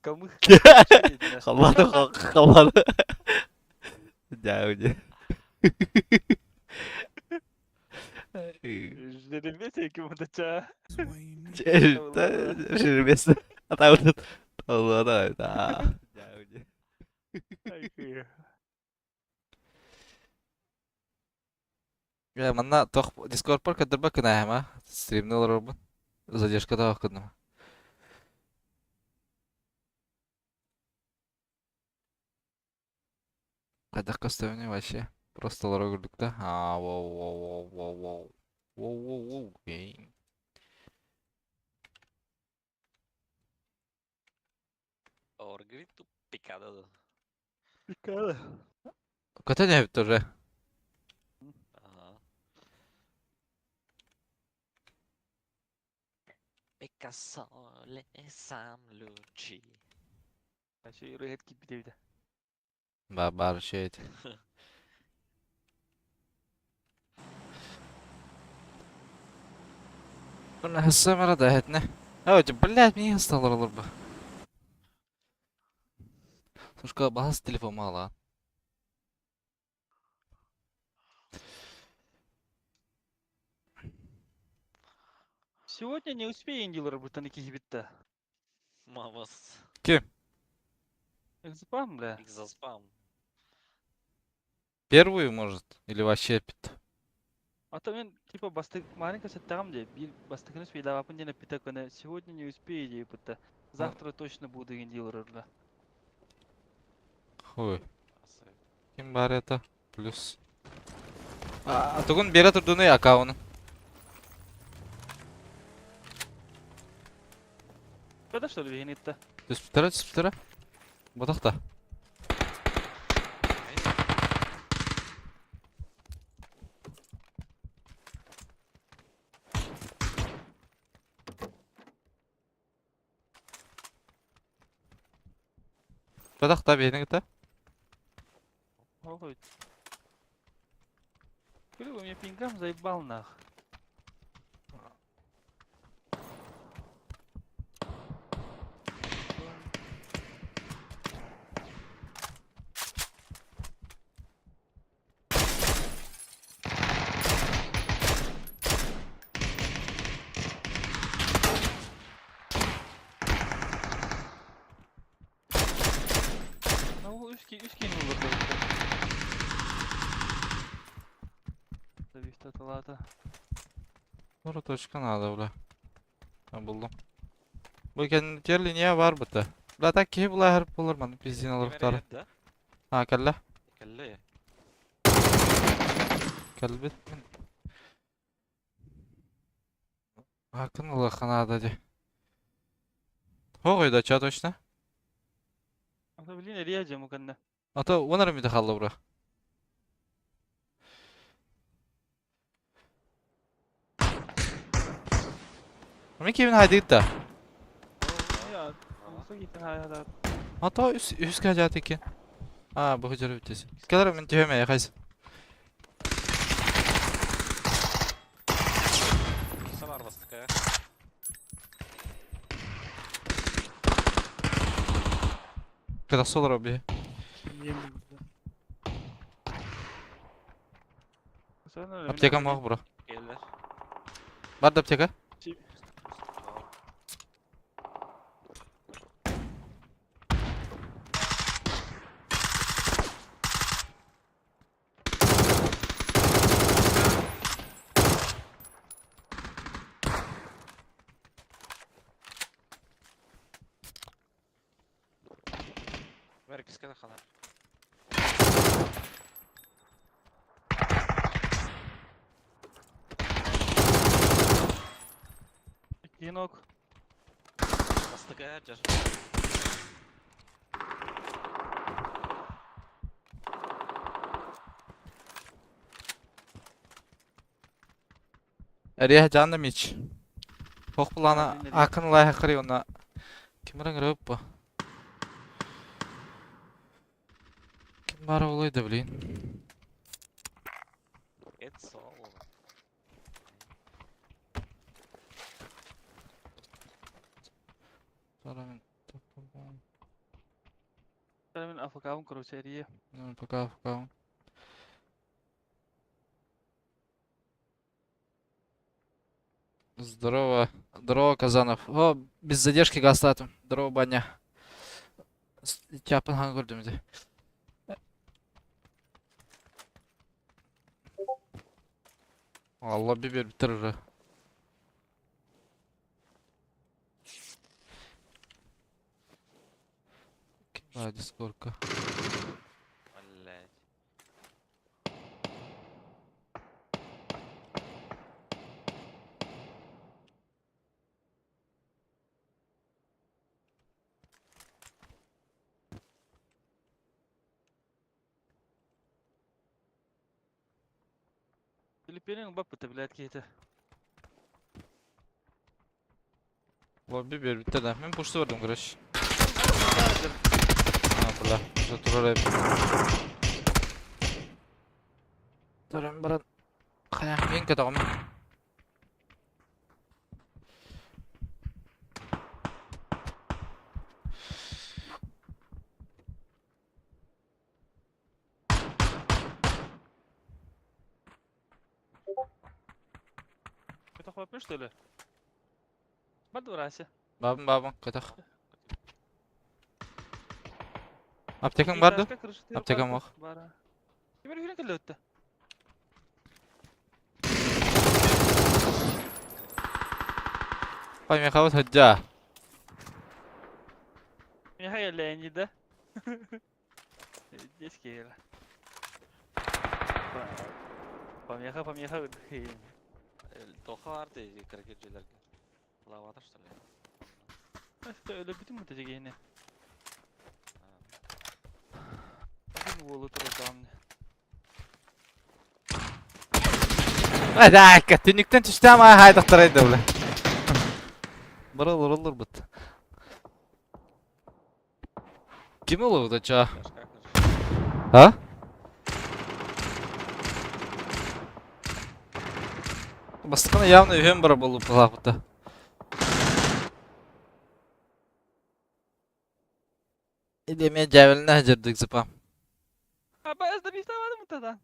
Кому вообще Халлааны халлааны. Дьаа дьэ. Жеребец ким-то Жеребец. Атабыт. Алла да. Э, манна туох Дискордпар көрдөрбөт гына ма? Стримни олорорбун. Задержка таах гынным. Хайдах көстөбүнүй вообще? Просто олоро көрдүк да. Аа, воу, воу, воу, воу, воу. Воу, воу, воу, гейм. Оргрит picado. Picado. Көтөн эбит уже. Ага. Picasso le Sam Luci. Үрэхэд киирбит эбит. Ба баар шейт. Хасса да этне. Ой, блядь, мне стало лорба. Слушай, бас телефон мало. Сегодня не успеем делать работу на кихибитта. Мамас. Ким? Экзапам, бля. Экзоспам. Первую, может, или вообще пит. А то мен типа бастык маленько сеттагам де бир бастыкын успейдабапын диэн эппитэ көнө сегодня не успею диэбитэ. Завтра точно буду деген деларырга. Хуй. Ким бар это? Плюс. А, тугун бере турдуну аккаунт. Когда что ли вегенитта? Түспүтэрэ, түспүтэрэ. Ботахта. Ботахта бэйэни кытта. Ой. Говорю, у меня пингам заебал нах. Ну, үс киин олордо. Талата. Doğru точка надо, бля. Ben buldum. Bu kendi линия бар быта. Бля, так киһи була хәрп булыр маны пиздин алыптары. Ha, кэллэ. Кэллэ. Кэлбит. Акын ылыхана ди. Хоғой да ча точно. А блин, эрия муканна. А то онар миде халла бра. Мен кевин хайдыгыт да. Я, да. А то үс үс кажат экен. А, бу хожар бүтес. Келер мен төмө хайс. Сабар бастыка. Когда солар би. Аптека мог бро. Келлер. Бар да аптека? Ver кискene хана. Кинок. Бастыка жар. Эрия жанна мич. Хох булана акын лай хакри она. Кимрен рөп бу. Ким бар олайды, блин. It's all. Sonra мен топ Мин АФК-бын короче эрийэ. Ну, пока, пока. Здорово. Здорово, Казанов. О, без задержки гастатым. Здорово, баня. Чапын хан көрдүм ди. Allah bir bitirir. Kim Discord'ка? Блять. Филиппинин баппыта, блядь, киһитэ. Лобби bir да. Мен пушты бардым, короче. А, бля, уже турар Туран баран. Хая, мен кетогом. Көтөх баппын, что ли? Бадурася. Бабын, бабын, кетох. Аптекаң барды? Аптекам ох. Бара. Кимер хүрен келе өттө. Пай, мен хабат хаджа. Михаил Леонида. Здесь келе. Помеха, помеха. Тоха бар дии кирген дьиэлэргэ. Лавата что ли? Өлө бүтүн мута дегене. Один уолу турдам. Айда, түнүктен түштү ама хайдактар бля. Бара olur olur бут. Ким ол да ча? А? Бастыкына явно үйен бара болуп бу. Или мен жабылна жүрдүк зыпам. А баязда bir tane mutadan.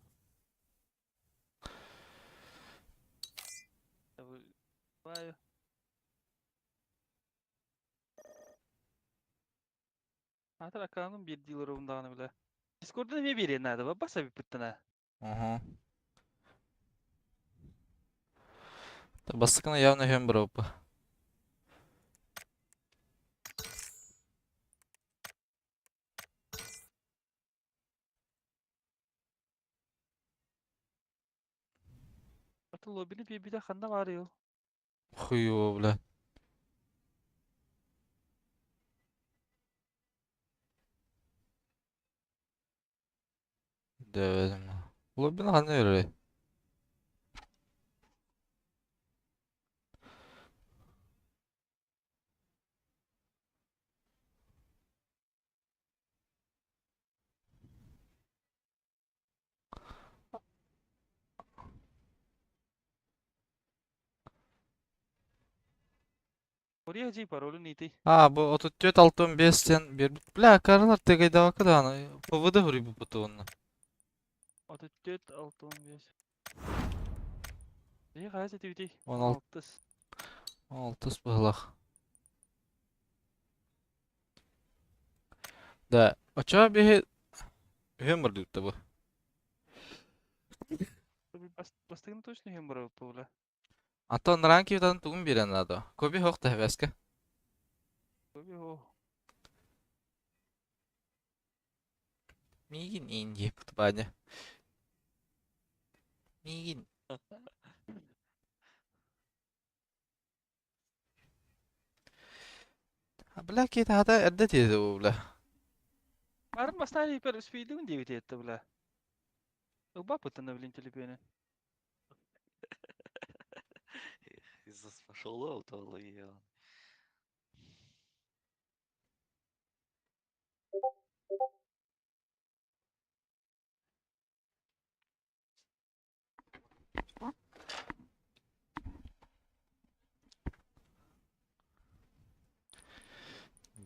Vay. Хатыр аккаунтум bir dealer умдааны биле. Discord'da ne bir yerine баса bir пыттана. Ага. Бастыкына явно үйен бара болуп. Аты лоббини bir bir ханда бар ё. Хуёво, бля. Дэведим. Лоббини ханна бере. Oraya жей паролу нити. А, бу 34 6 5 тен бир. Бля, каралар тегайда вакыданы. ПВД хури бу бутуонна. 34 6 15. Не қайсы тибити? 16 16. 16 быһылах. Да, оча бихи үһүн бар дип бу. Бастыгын точно хем бар бу. Антон ранки дан тугун бирен надо. Коби хох та хвеска. Коби хо. Мигин инди путбаня. Мигин. Бля, кит хата эрдэ тиэдэ бу бля. Арын бастан ипер успейдигин диэбит этте бля. Ылба пытына блин телепени. Из-за пошел то я.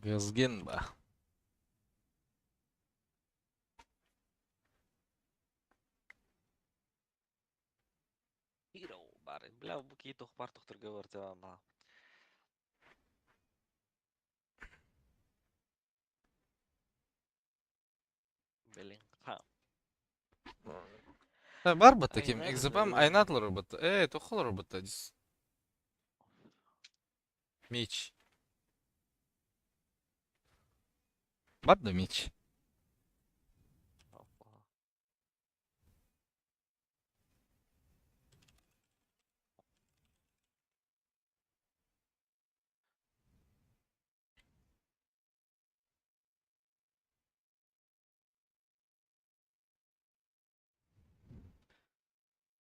Газген ба. Бля, бу киһи туох баар тохторго барда ама. Белиҥха. Бар бытта ким? Айнар Экзепам айнатлар бытта. Э, тохолор бытта. Меч. Бар да меч. Опа.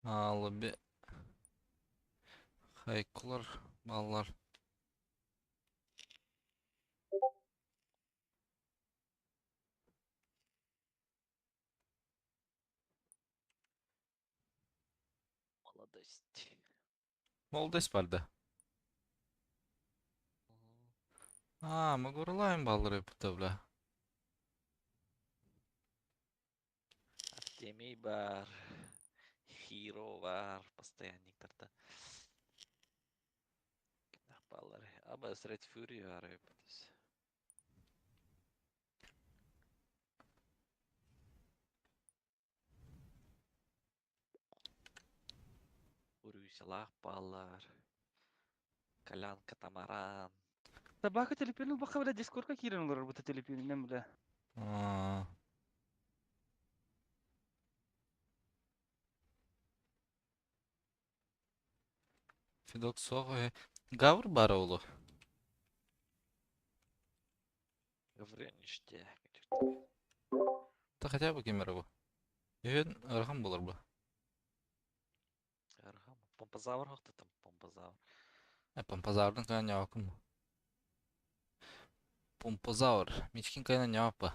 Алыбе. Хайкулар, баллар. Молодость. Молодость барда. А, Магурлайм баллары бытта, бля. Артемий бар. Хиро бар. Постоянниктарда. Баллары. Аба Red Fury бар. Эпитис. Урюсялах баллар. Колян Катамаран. Табака телепину баха бля дискордка киирэн олорор бу телепининэн бля. А. Федок соҕо. Гавр бар олу. Гаврениште. Та хотя бы кемер бу. Үһүн ырахан болар бу. Архам. Помпозавр хохты там. Помпозавр. Э, помпозаврдын кайна нявакым. Помпозавр. Мичкин кайна нявапа.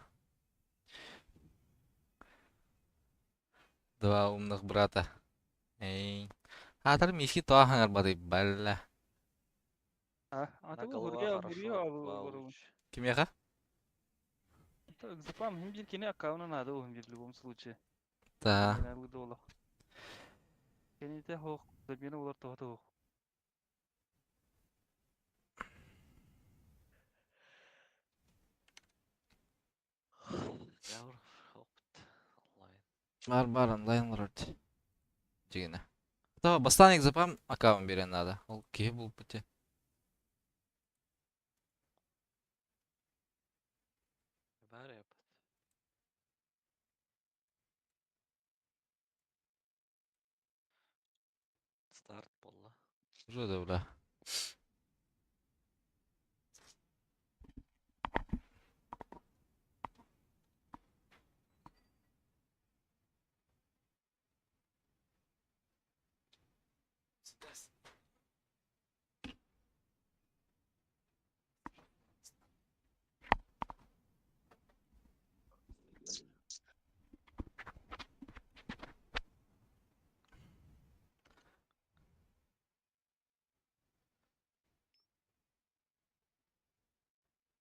Два умных брата. Эй. Атар мишки тоахаңар баты балла. А, а На то голова хурья хорошо. хурья Два луч. Кимеха? Запам хим бир кини аккаунта надо хим бир в любом случае. Да. Кените хох замена олар тоҕото хох. Гавр опыт. Онлайн. Бар бар онлайн лорд. Дигине. Та бастан запам аккаунт берен надо. Ол киһи булпути. Бар опыт. Старт болла. Уже да бля.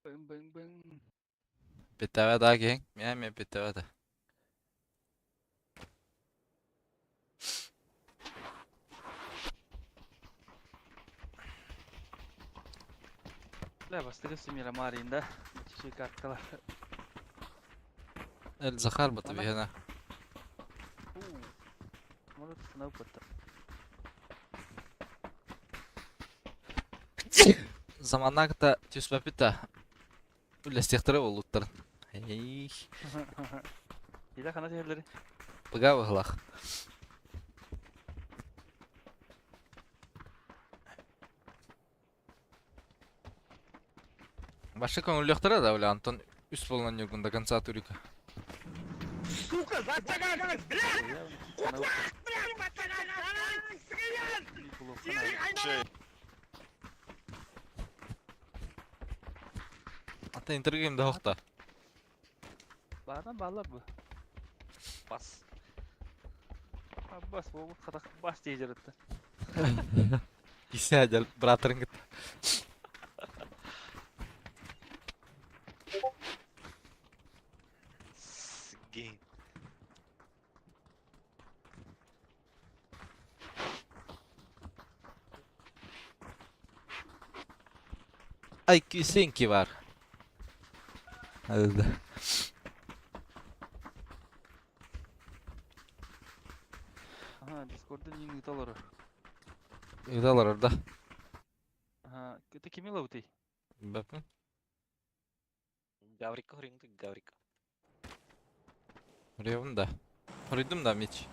Бэҥ бэҥ бэҥ. Питтәвә да кең. Мә мә питтәвә да. Бля бастыгы семья Маринда. Чеши карткалар. Эл Захар баты Ана. бихена. Может остановку то. Заманакта түспәпита. Үләстехтері олуттар. Эй, Ида хана терлери. пыга выглах. Башы көңүллөхтөрө да бля Антон үс болан югун до конца турика. Сука, зачаган, блядь! Ата интергейм да хокта. Баардан баалар бу. Бас. Бас болбут хатак бас дей жаратты. Исе ажал братырың кит. Гейм. IQ бар. Да. Ага, Дискордun yeni ыыталары. Ыыталар орда. Ага, это кими лабытый? Бэппин. Гаврика хоринг Гаврика. Хоруйабын да. Хоруйдум да, Мич.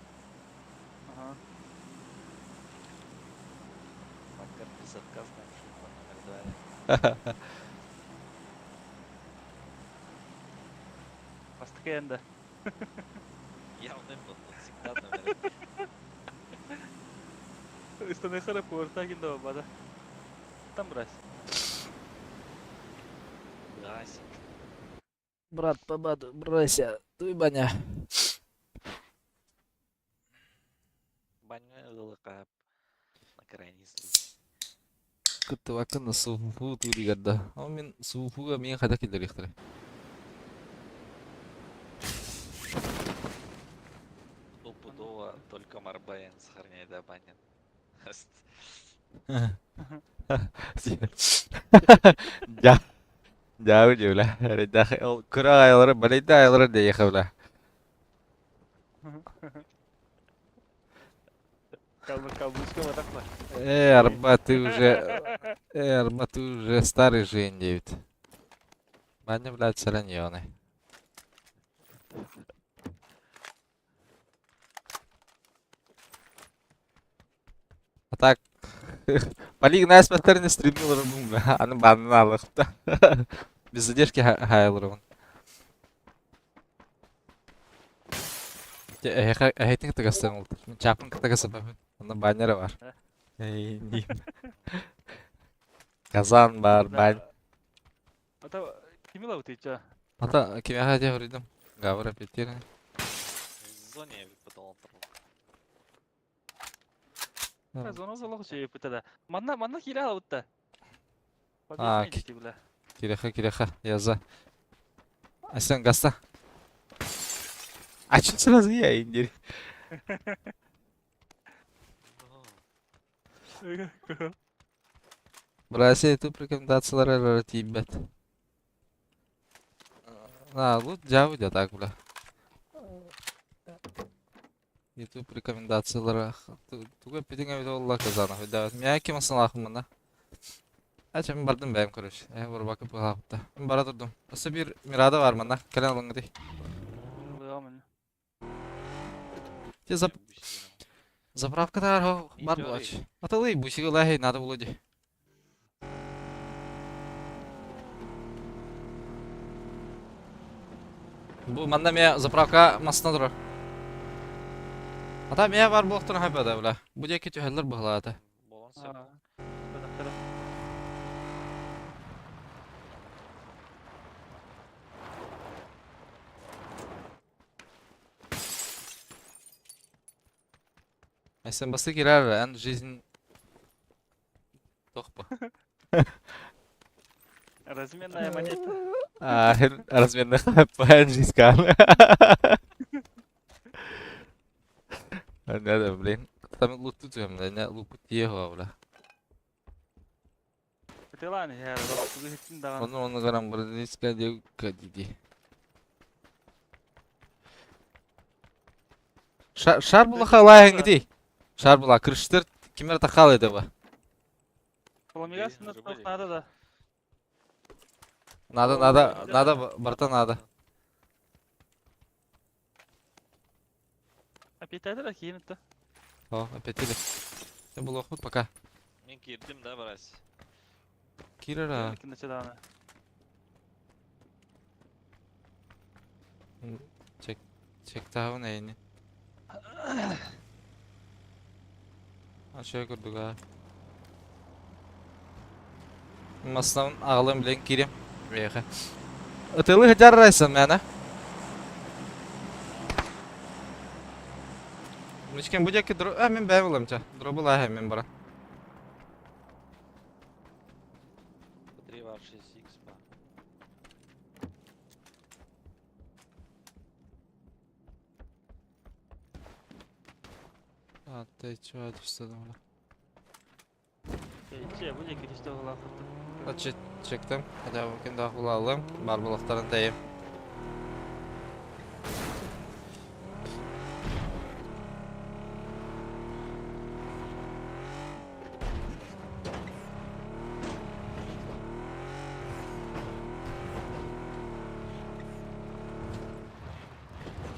Ага. Макар безотказная шутка номер 2. Бастыкы энде. Явно был всегда номер один. Ыстаныхара пуортагин да бада. Там брась. Брась. Брат, побаду, брайся, туй баня. Баня ылыка на крайний случай. Кыттыбаккын суфу туригарда. Ал мен суфуга мен қайда келдер ихтире. Стопудово только Марбаян сохраняет абонент. Я. Я бля. Ол кыра айлары, балейда айлары дейхе, бля. Каблучка батакла. Арба, ты уже... Арба, ты уже старый же, Дэвид. Баня, блядь, сараньоны. А так... Полиг на не стримил рабум, аны банын алықты. Без задержки хайлырын. Эхетин кытыгастан олды. Мен чапын кытыгасы бабын. Онда баннері бар. Эй, ним. Казан бар, бань. Ата кими лабытый ча? Ата кимеха де хуридым. Гавра петирни. В зоне потом. Зона залог чей пытада. Манна манна кире алабытта. А, Киреха, киреха, яза. Айсан гаста. А чё сразу я индир? Брасе, тут рекомендациялар тиибет. На, лут жабы да так, бля. YouTube рекомендациялара туга питиңе бит олла казана. Да, мя ким асалахым мына. Ача мен бардым бәйм, короче. Бар бакып калапта. Мен бара турдум. Асы бир мирада бар мына. Келен алың ди. Те зап заправка бар бар булач. Аталы бусига лахи надо было ди. Бу манда ме заправка масына турар. Ата ме бар булактан хайпада бля. Бу деки түһәлләр быһлаата. Болон сөп. Әсен басы кирәр, ән жизнь тохпа. Разменная монета. А, разменная хайпа, ән жизнь кан. Да, блин. Там лут тут да, не лук тиего, бля. Тылан, я даган. Оны оны гарам бардиска де кадиди. Шар була халай ди. Шар була крыштыр кимер тахал еді ба. Пламегас на надо да. Надо, надо, надо, барта надо. Опять это кинет-то. О, опять или. Я был охот пока. Мен кирдим да, брась. Кирера. Чек, чек тағын әйні. Aşağı kurduk ha. Masnavın ağlım bilen kirem. Веха. Ытылы хажар райсан мәна. Мичкен бу жаки дро... А, мен бәй болам ча. Дробыл а мен бара. 3 var 6x ба. А, ты чё, түстедім бля. Че, бу диэки түстэ Чек чектим. Хотя бы ким да булалым. Бар булактарын тайым.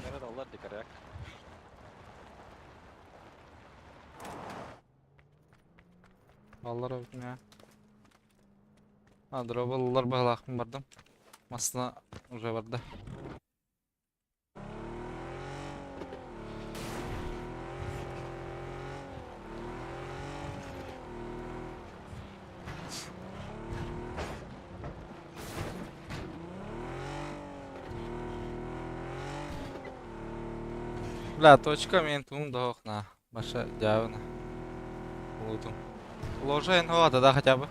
Nerede allar dikarak. Баллар эбит мэ. А, дробаллар баһылаахпын бардым. Масына уже барда. Бля, точка мен туум да Маша дявна. Лутум. Ложа НХО да хотя бы.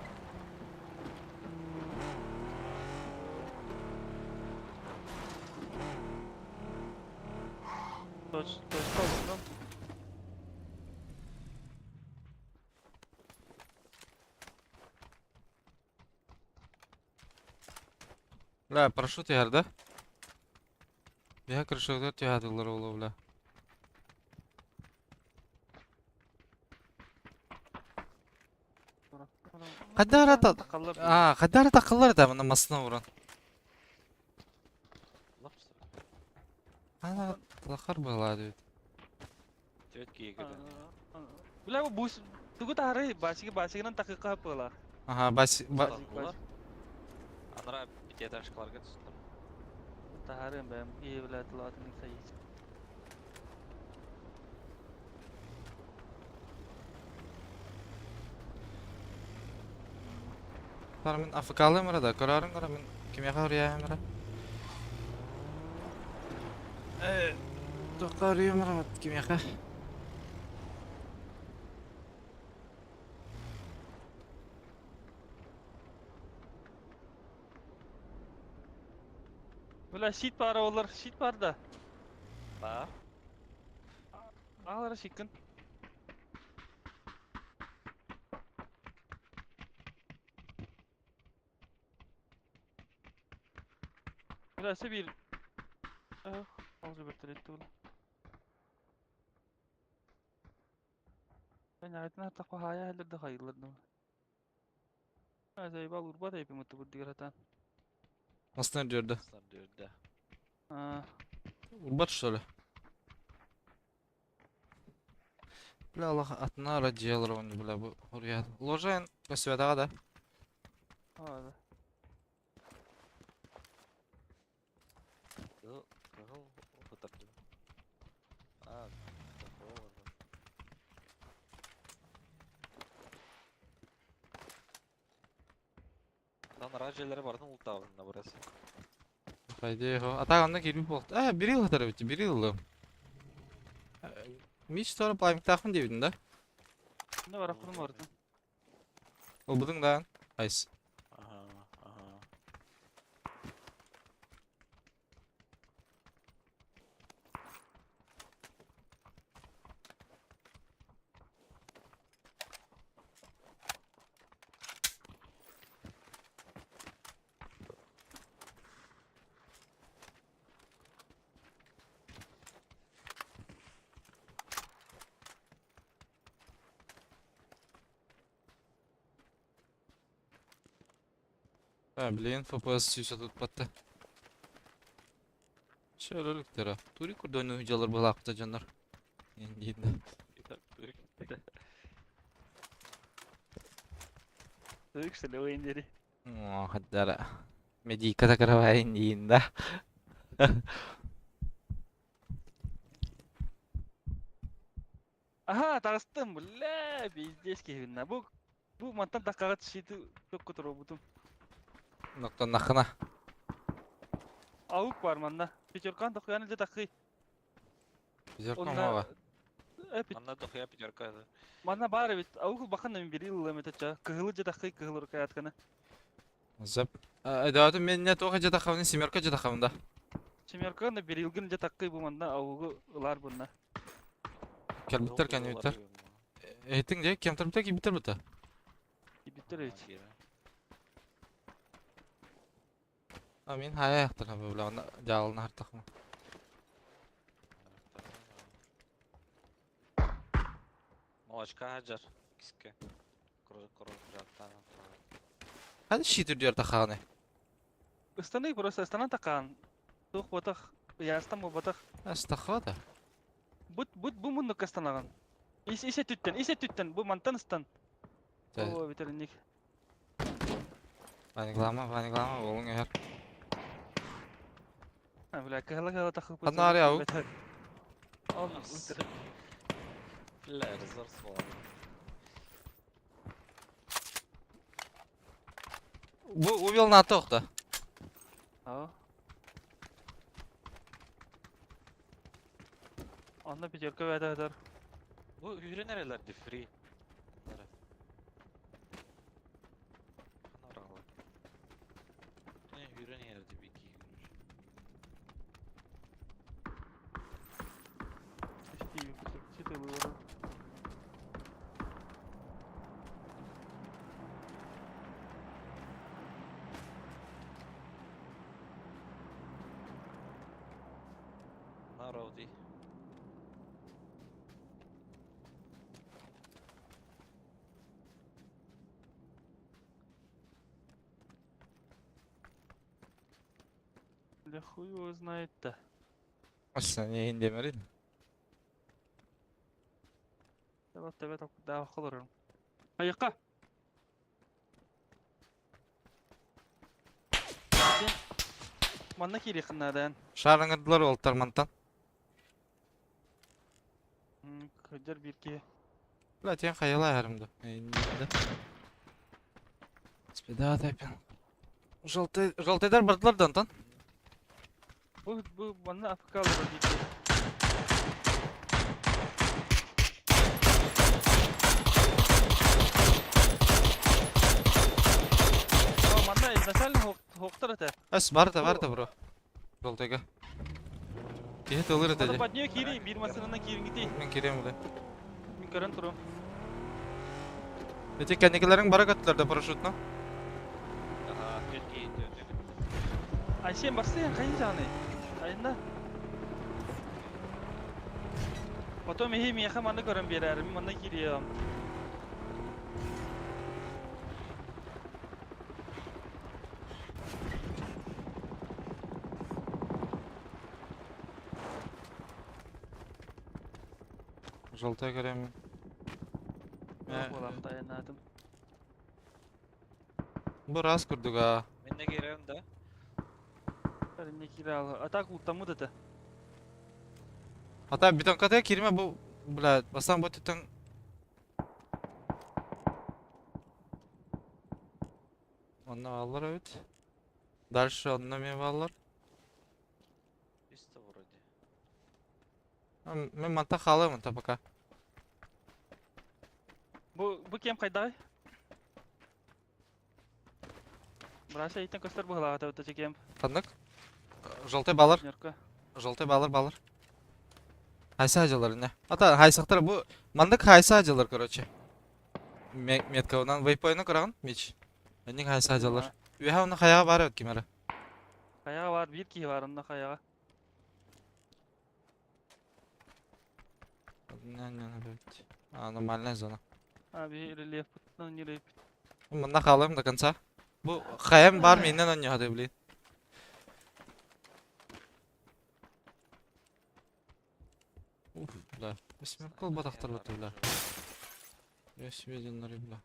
Точка olsun. Бля, парашют яр да? Бия крышыгдар түһәдилер ол бля. Кадара та А, кадара такыллар да мына масына уран. Ана лахар была дейт. Төт киегede. Бля, бу тугу тахары басиги басигинан такыка пыла. Ага, бас ба Анара пятиэтажкаларга түстүм. Тахары бэм и бля тулатын сайыз. Мен АФКалыйм да, көрөрүң кара мен кимеха урияйм ара. Э, тоққа урияйм ара кимеха. Бля, щит бар олар, щит бар да. Ба. Алара щиткин. Бля, се бир. Ол же бертелетти бул. Мен айтына тақва хая хәллерде хайыллардым. Азай бал урба да ипим уту бурдигер хатан. Масына жүрді. Дүрдө. Урбат что ли? Бля, Аллах атына радиялар оны, бля, бу урия. Ложайын көсүбәтаға да. Aa. Кыгыл хытырды. А, такого. Там ражелері бардың ултабында бурасы. По идее, хо. А так онда кирби болду. А, бир ел хатар бит, бир ел. Мич тора пламик тахын дебидин да? Ne var aklım vardı. Ол будың да. Айс. Ага, ага. А, блин, FPS сүйсө тут батты. Şöyle Тури курдойну жалар булакта жандар. Енді. Тык что ли ойын О, хаддара. Медика такарабайын дейін да. Аха, тағыстым, бля, пиздец кебин. Бу бу мантан таккага түшүтү көк көтөрө бутум. Ноктан нахына. Аук бар манда. Пятеркан токуяны же такы. Пятерка мова. Манна дохуя пятерка. Манна бар бит. Аук бахан мен бир ил эметече. Кыгылы же такы кыгыл рукаятканы. Зап. Да, мен не тоха жата хавны семерка жата хавында. Семерка на бир илгин же такы бу манда аугу ылар бунна. Келбиттер кәнебиттер. Этиң же кемтер битер ки битер бита. Киирбиттэр эбит. А мин хайа аяқтарна бля, онно дьаалына хартахма. Молочка хаджар. Киске. Хadi щит үрдүөр тахааны. Ыстаныы просто ыстанан такаан. Туох буотах, ыйаастан буолбатах. Астахха да. Бут бут бу муннукка ыстанаҕын. Ис ис өттүттэн, ис өттүттэн, бу мантан ыстан. Оо, битэринник. Паниклама, паниклама, уолуҥ эһэр. Бля, кыһала-кыһала тахыппыт. Ханна арый аук? Ол Бля, резерв Бу убил на тоқта. Аа. Онно пятерка бээтэ Бу үүрэн эрэлэр ди фри. Үүрэн эрди бики. Народи. Да хуй его знает-то. Assa не демерин. Давай, давай, холорум. Айыққа! Манна кири ханнадан. Шарыңырдылар олтар мантан. Көдөр бирки. Бля, тен хайала ярымды. Инде. Спеда тайпен. Желтый, желтыйдар бардылар да антан. Бу бу манна АФК алыр бирки. Манна изначально хоқтар это. Әс бар да бар да бро. Желтыйга. Кихи тылыр Мана это. под нее кири, бир масынына кирин гити. Мен кирем бля. Мин көрөн турум. Эти кәнекелерің бара каттылар да парашютна. Ага, кетки Ай сен барсың кайын жағыны? Айында. Потом эхи меха манна көрөн берер, мин манна кирием. Желтый көрем. Болам таянадым. Бу раз көрдүк а. Мен не керем да? Не кире А так ултамы да. Ата битон ката кирме бу бля, бастан бу түттен Онно аллар өт. Дальше онно мен баллар. Чисто вроде. Мен манта халымын та пока. Бу бу кем кайдай? Браша итен көстөр буһалаата өтө кем. Ханнык? Желтый балар. Нерка. Желтый балар балар. Хайса ажалар не? Ата хайсактар бу мандык хайса ажалар короче. Метка онан вейпойну көрөгөн мич. Энник хайса ажалар. Үһә оны хаяга бар өт кимере. Хаяга бар, бир киһи бар онно хаяга. А, нормальная зона. А би рельеф не рельеф. Мында халым до конца. Бу хаям бар миннен оньяды, блин. Уф, бля. Восьмерка батахтар бу бля. Я себе один бля.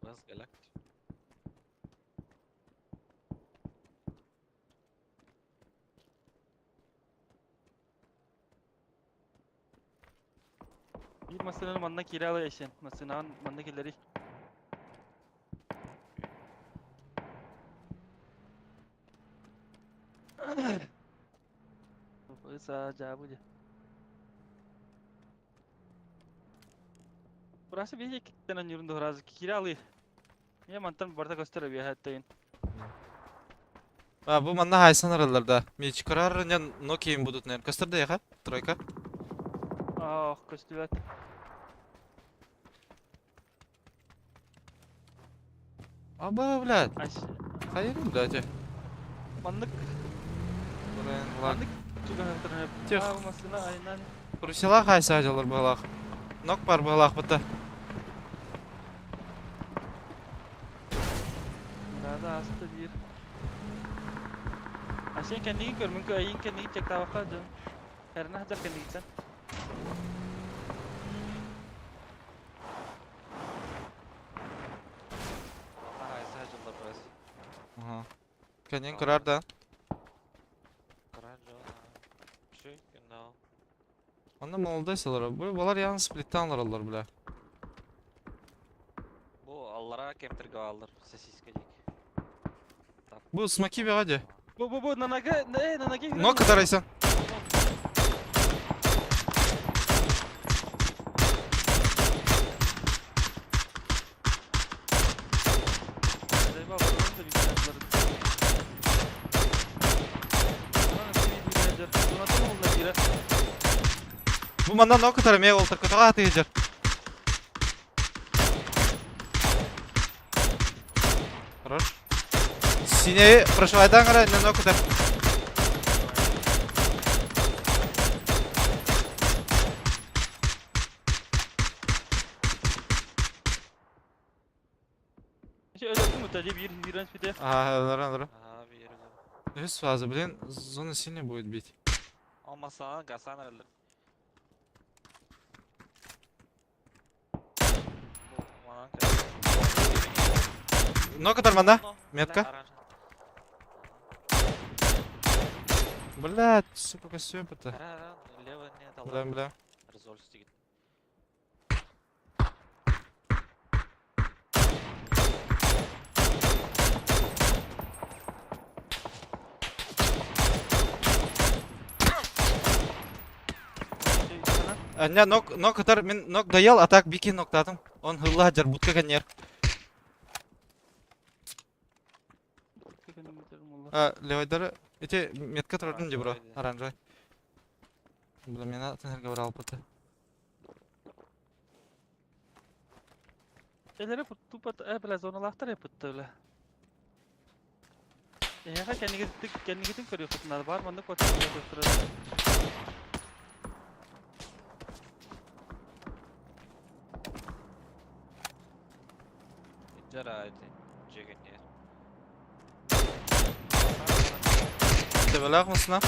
Бас галактик. Бир масынаны манна кире ала эшен. Масынан манна келери. Ыса жабы де. Burası bir iki tane yüründü razı кире алы. Ийэ мантан барыта көстөр үөһэттэн. А, бу манна хайсан араллар да. Меч кырар не Nokia будут, наверное. Көстөр да яха? Тройка. Ох, көстүбэт. Аба, блядь. Ась, Хайырым, блядь. маннык Блин, лак. маннык чугаһын Тех. Массына айынан. Русила хайса дьалар быһалаах. Нок бар быһалаах быта. Мурада аста биир. А сен кэннигин көр, мүнкү эйин кэннигин чектаабакка дьон. Эрнэ сылдьар кэннигиттэн. Хайса дьыллар баас. Ага. Кэннин кырар да. Кырар дьон. Чүй, но. Онно молодой салар. Бу балар ян сплиттан алар бля. Бу аллара кемтерге алыр сосиска дик. Бу смоки бегади. Бу бу бу нанага, э нанаги. Нок катарайсан. Бу манна нок катар ме олтар катага тыйжар. Хорош. Сине прошивайдан кара не нок катар. Ага, алар алар. Ага, bir Үс фаза, блин, зона синяя будет бить. Алмасана гасан алыр. Нок катар манда. Метка. Блядь, сука, костюм это. Лево не Бля, бля. Резольс деген. Не, нок, нок катар, мен нок доел, а так бики нок татым. Он хылла жар будка канер. А, левайдары, эти метка тұратын де бро, Оранжевый, оранжевый. Бля, меня тенерге брал пыты. Элere тупо э бля зоналахтар эппит бля. Эһэхэ кэннигитин кэннигитин көрүөххүтүн бар маннык көстөр. Жарайды. Жеген не. Тебелях мысына.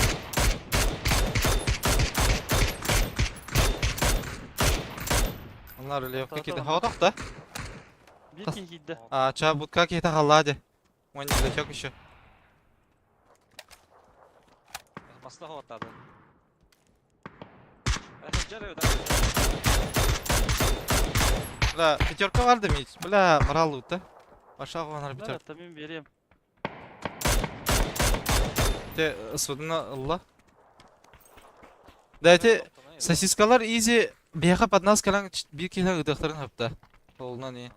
Onlar рельефке Тоқта, киді. тоқта. Хава тоқта. Биир киһи киирдэ. А, ча будка киді халлади. Он не затек еще. Масла хоттады. Жарайды. Бля, пятерка бар демейт. Бля, морал лут, да? Баша оғанар Бар пятерка. атта мен берем. Те, сводына Алла. Да, эти сосискалар изи бияқа под нас калан бир кило ыдықтарын хапта. Олна не.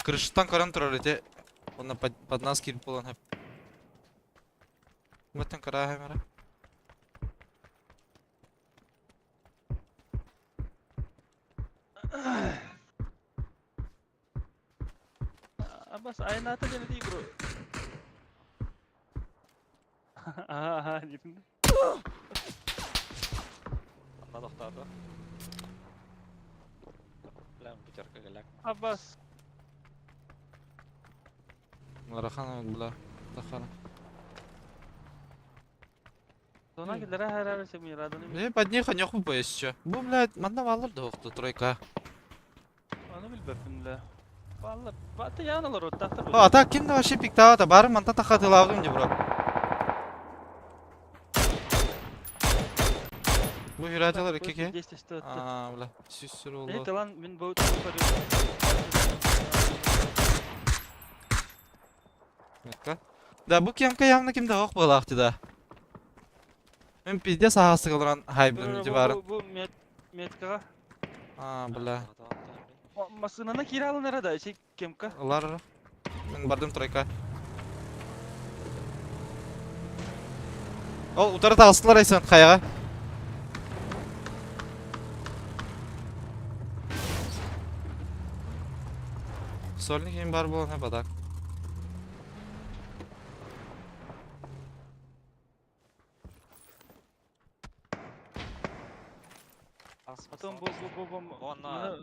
Крыштан каран турар эти. Онна под нас кирип болан хап. Мөттен кара хэмера. Абас айнаата диэн дии бро. Аха диэн. Анда тоқтады. Бля, пятерка галяк. Абас. Марахан бля. Тахара. Зона киллere her her şey miradını Бля, под них они хуй еще. Бу, блядь, манна валар да оқты тройка. Onu bilbepim la. Valla batı yağnalar o tahta А, а так кимді вообще пиктава бары манта тахатылавдым де бро. Бу хираталар икеке. А, бля, сүссүр Ne oldu. lan min bu Метка. Да, бу кемка явно кимде ок болақты да. Мен пизде сағасы кылыран хайбдым ди барын. Bu bu met metkağa А, бля. Массыынаны киирэ алынара да, ичи кемка. Ылар. Мин бардым тройка. Ол утары таҕыстылар Айсан хайаҕа. Сольник им бар буолан хапатак. Потом бу бу бу бу Онно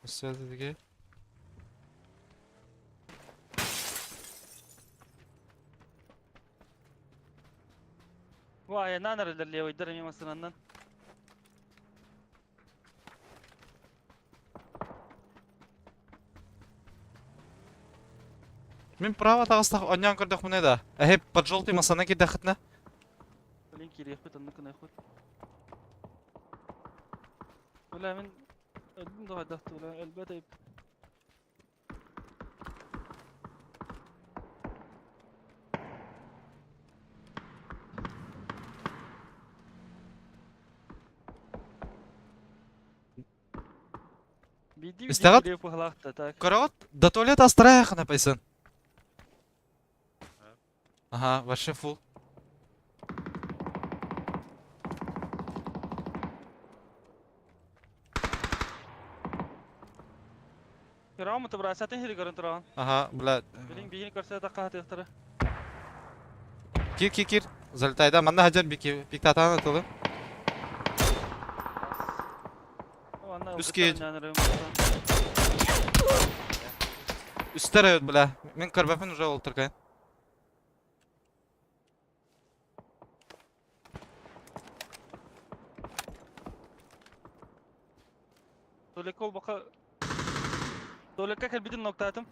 Все-таки. Бу айаннаан эрэллэр левыйдар эмиэ массыынаннан. Мин право таҕыстах онньоон көрдөхпүнэ да. Эһи под желтый масана киирдэххитинэ. Блин, киириэхпит, оннук гыныахпыт. Бля, мин өлдүм да хайдах бля, өлбөт эбит. Биирдии Истэҕит? биирдии пыһалаах да так. Көрөҕүт? До туалета астарайахына пайсын. Ага, вообще фул. Көрөҕүм отобрасатын хири көрөн тураҕын. Ага, бля. Билин биһини көрсө атахха хатыахтара. Кир, кир, кир. Залетай, да, манна хаджар бики, пиктатаан атылы. Анна Үс киһи. Үстер эбит, бля. Мин көрбөппүн уже ол туркайын. Тулеко бака Тулекка кэлбитин ноктаатым.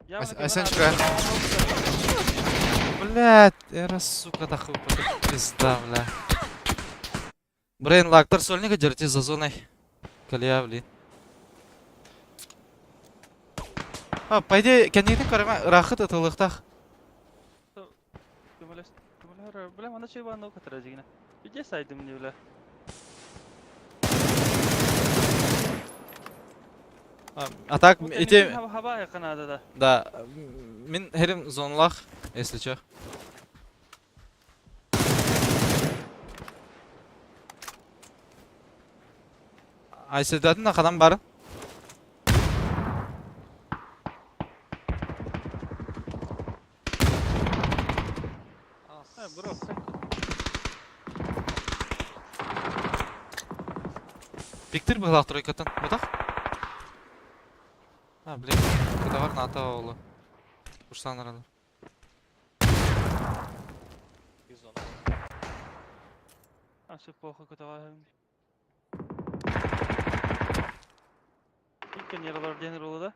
Айсен чуга. Блядь, эра, сука, нахуй, пизда, бля. Брейн лактар сольника держите за зоной. Калия, блин. А, по идее, кэннигитин көрөмө ыраахыт ытылыктах. Бля, мана чөй баан катара жигина. Иде сайдым не бля. А так, эти... Хаба якынада да. Да, мин херим зоналах, если чё. Айседатын ханан барын? Бро, Пиктир быһылаах тройкаттан. Бутах? А, блин, кытаҕар наата оҕолу. Курсан аралар. А, все плохо кытаҕар. Иккен яралар диэн ролу да.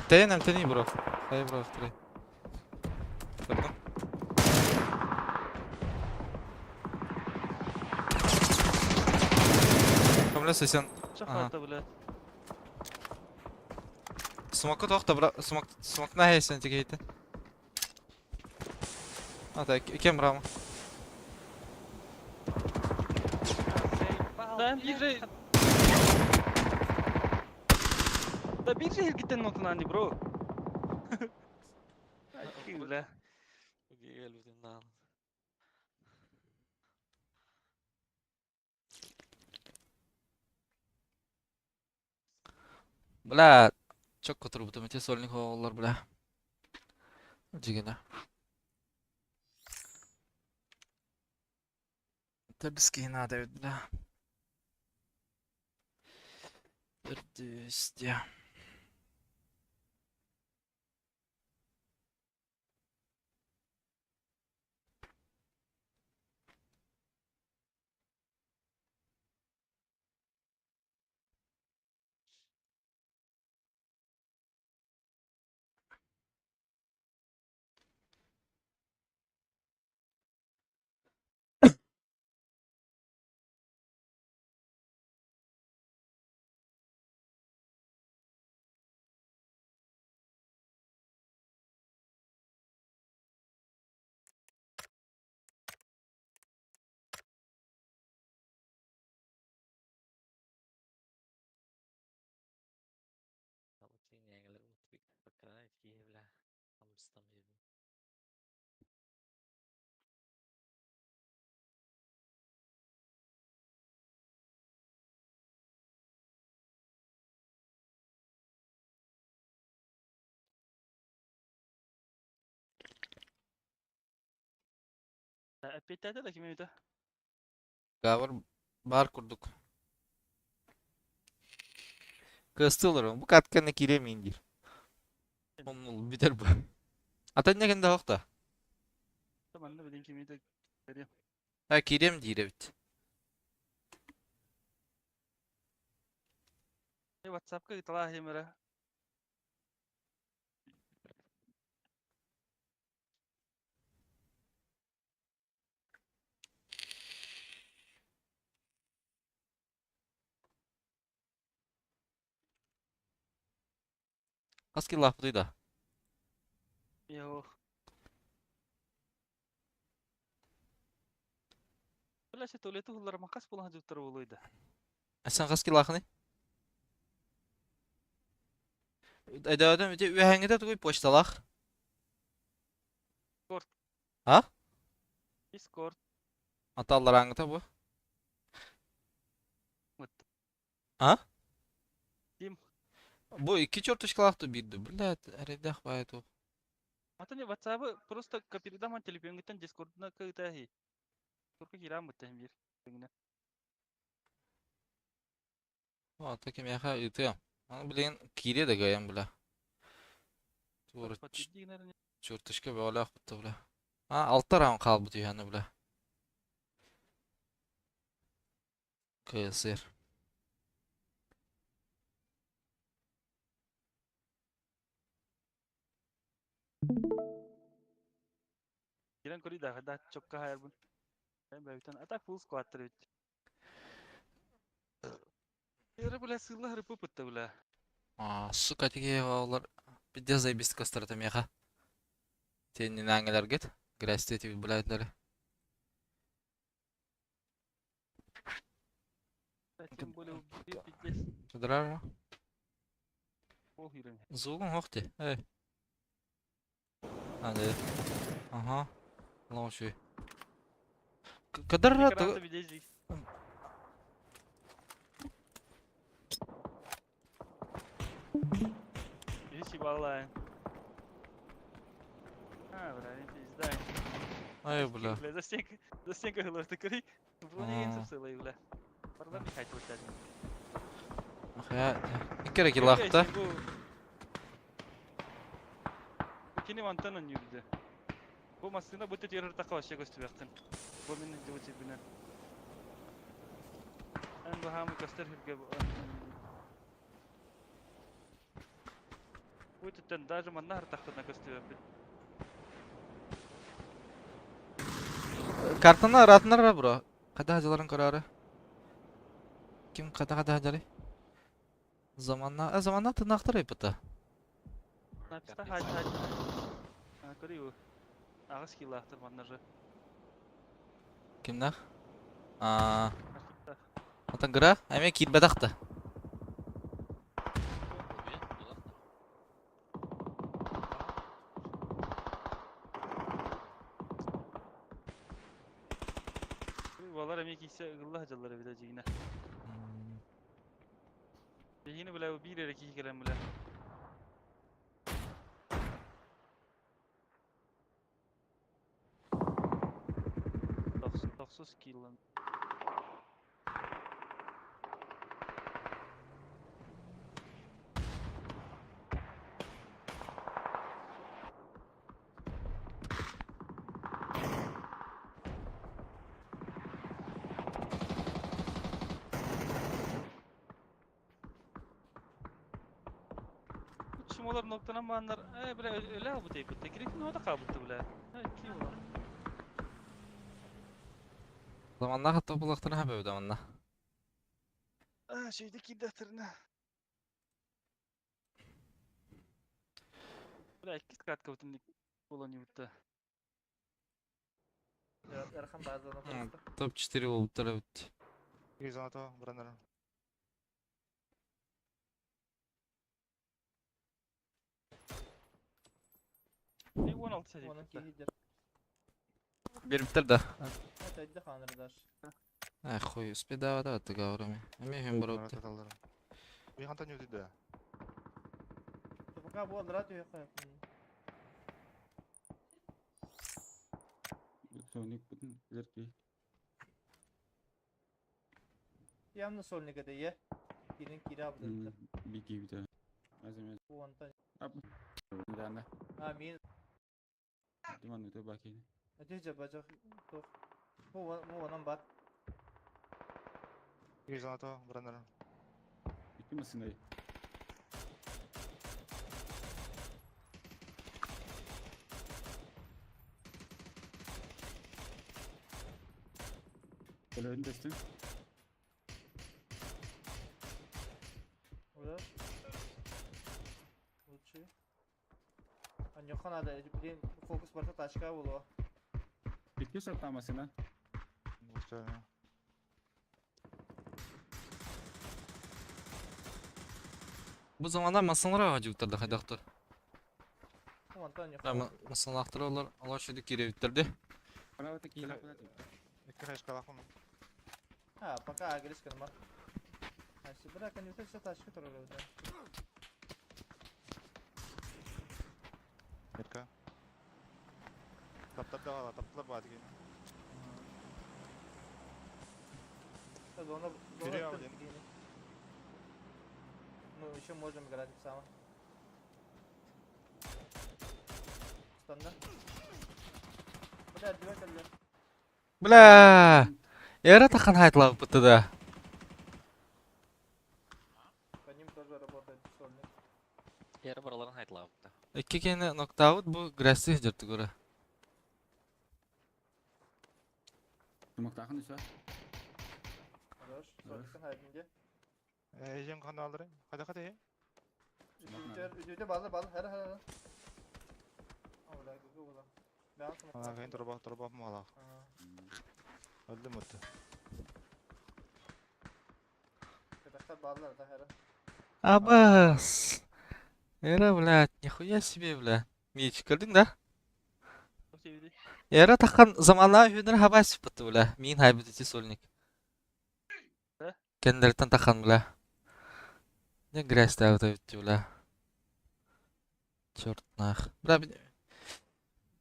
Тэйэн эмтэний бро. Хай бро, второй. Көрдүм. Көмөлөс сен. Чахата, блядь. Смокка тоох да бра, смок смокна хейсен тигейте. А так, кем брама? Да, биир Да биир эргиттэн нотунан бро. Бля. Бля, чок которубутум эти сольник оҕолор, бля. Дьигинэ. Тэбиски надо эбит, бля. Төрдүс дьэ. Киһи бля, хамыстам ебу. Эппиэттээтэ да ким эбитэ? Гавр баар курдук. Кыастыы олорон, бу катканы киириэм диир. Оннул бүтэр бу. Ата иннэ кэнде да. Манна билин кимиитэ көрүөм. Ha киириэм диир эбит. WhatsAppка ыыталаах эрэ. Хас килаахпытый да? Yok. Бля, се туалеты хуллар макас булан жуттар болуйда. Sen хас килаахыный? Өйдөөтүм ити үөһэҥҥитэ тугуй почталаах? Discord. А? Discord. Аталларааҥҥыта бу? Вот. А? Ким? Бу икки черточкалаах ту биирдэ. Блядь, эрэйдээх баайы туох. Атын WhatsApp просто копирдаман телефонгыттан Discordна кыытаһи. Турка киирэн буттан бир. Ата кимиэхэ ыытыам. Аны билигин киириэ да кыайан бля. Черточка бөҕөлөөх бутта бля. А, алта раунд хаалбыт үһү бля. КСР. Кирен көрүй да, да чокка хайарбын. Ben бэбитен атак full squad бит. Эре бля сылла хрыпы пытта бля. А, сука, тиги олар пиздец заебись костарата меха. Теннин аңелергет. Грязь эти блядь. Тем более пиздец. Кыдырар Пол хирен. Звугун хохти. Эй. А, да. Ага. Лоуши. Кыдырра Экран видезик. Видишь, балай. А, бля, не пизда. Ай, бля. Бля, за стенка, за стенка головы кри. Броня сыпсылай, бля. Барда михать вот Хая. Иккere килахта. Кини мантан ойнуйбуду. Бу массыына бу тетер тахха вообще көстүбэхтин. Бу мин дьыбы сирбинэн. Эн баһаамы көстөр сиргэ бу түттэн даже манна хартахтына көстүбэппит. Картаны ыраатынар бро. Қайда жаларын көрөрі. Ким қайда қайда жары? Заманна, а заманна тынақтыр епіті. Написта хать хать. А, көрүү. Ағыс килаахтыр манна же. Кимнах? А, атан гыра, әме кирбедақты. Балар эме кийсе ылла жаллары бile жигине. Жигине биле бир эре кийи келем биле. Тохсус киллан. Чумолар ноктанан бааннар, э бля өлө албыт эйбит. Гриффин ода кабытты бля. Э ки була. Заманна хатта булақтырна хабы манна. А, şeyde киддатырна. Бля, икки катка бутын болон юбутта. Эрхан базаны Топ-4 болуптар бит. Золото, бронер. 16 Онон сәдип. киһи дэр. Биэрбиттэр да? Это өйдө хааныр даш. Эх, хуй, успедаабата тыгаурами. Эми хүм Барат барыпты. аталлар. Би хантан юдида. Пока бу алдыра түйе. Соник бүтүн лерки. Явно сольник это е. Кирин кире абдырды. Бики бите. Азым Онтан. ап. Дана. А мен Диман өтө баки. өте бажақ тоқ. Бу онан бар. Икки зоната браннар. Икки масынай. Өлөйүн тестин. Ура. Лучше. Аньохан ада, блин, фокус барта тачка болуа. Икки саттамасына. Успею. Бу заманда масынлар ажыктар да хайдактыр. Онтан аньохан. Масынлактыр олар, алар шуды киребиттерди. Правата кийлап атат. Икки хайшка лахым. А, пока агресс кырма. А, бра, конюта все тачка туралы. Метка. Таптап да таптап ба деген. Зона, Бери зона ал, Ну, еще можем играть сама. Станда. Бля, отбивай бля. Бля! Эра тахан хайтлап бытты да. По ним тоже работает сольник. Яра бараларын хайтлаабыта. Икки кene ноктаут бу грасси жырты көрө. Тумактахын үсө. Хорош. Сольниктен хайдинде. Эжем кандай алдыры? Кайда кайда? Үдүтер, үдүтө балы балы, хара хара. Ола, гүгү була. Бян Ана кайын турба турба мала. Öldüm öttü. Катактар баллар да хара. Абас! Эра, блядь, нихуя себе, бля. Меч көрдүң да? Эра тахан замана хүнер хабас бытты, бля. Мин хайбыт ити сольник. Да? Кендертен тахан, бля. Не грязь ставит бля. Черт нах. Бля,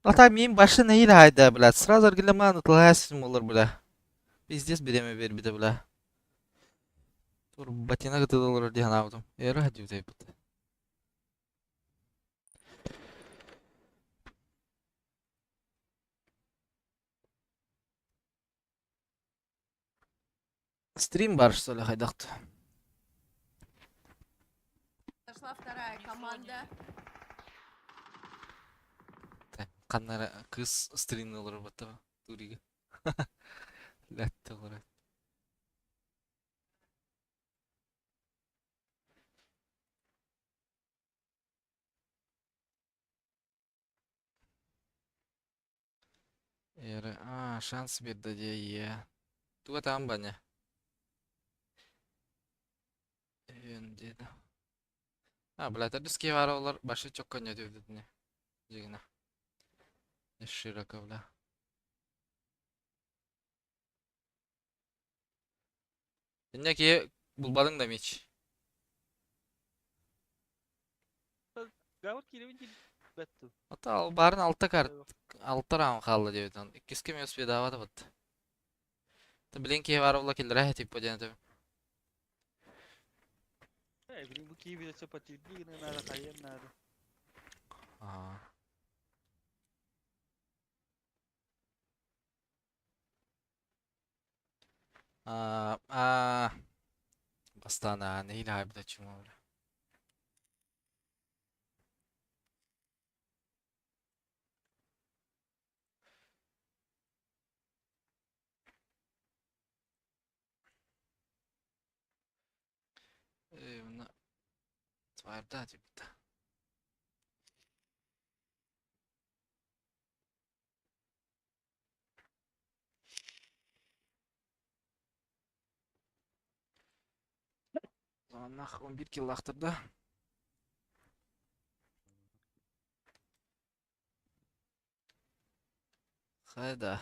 Ата мин башы нейли хайда, блядь. Сразу аргилеман утылайсың олар, бля. Пиздец береме бер бля. Тур ботинок доллар диэн аабытым. Эра хадьютай бут. Стрим бар, что ли, хайдахт. Зашла вторая команда. Каннара кыз стрим олар батта. Турига. Ләтте олар. Эра, а, шанс берді де, е. Туга там баня. Эн деді. А, блядь, әрдіске бар олар башы чокка не деді не. Жегіне. Широко, бля. Иннеки булбадың да меч. Гавр киребин дил бетту. Ата ал барын алта карт, алта раунд қалды деп өтін. Иккиске мен успедавады бит. Та билен ки бар ола келдер типа ден деп. Э, блин, бу киби все потебли, надо, хайен надо. А. А, а. Бастана, нейли хайбыда чума бля. Э, мына тварда типа. Нах 11 килл лақтырды. Хайда.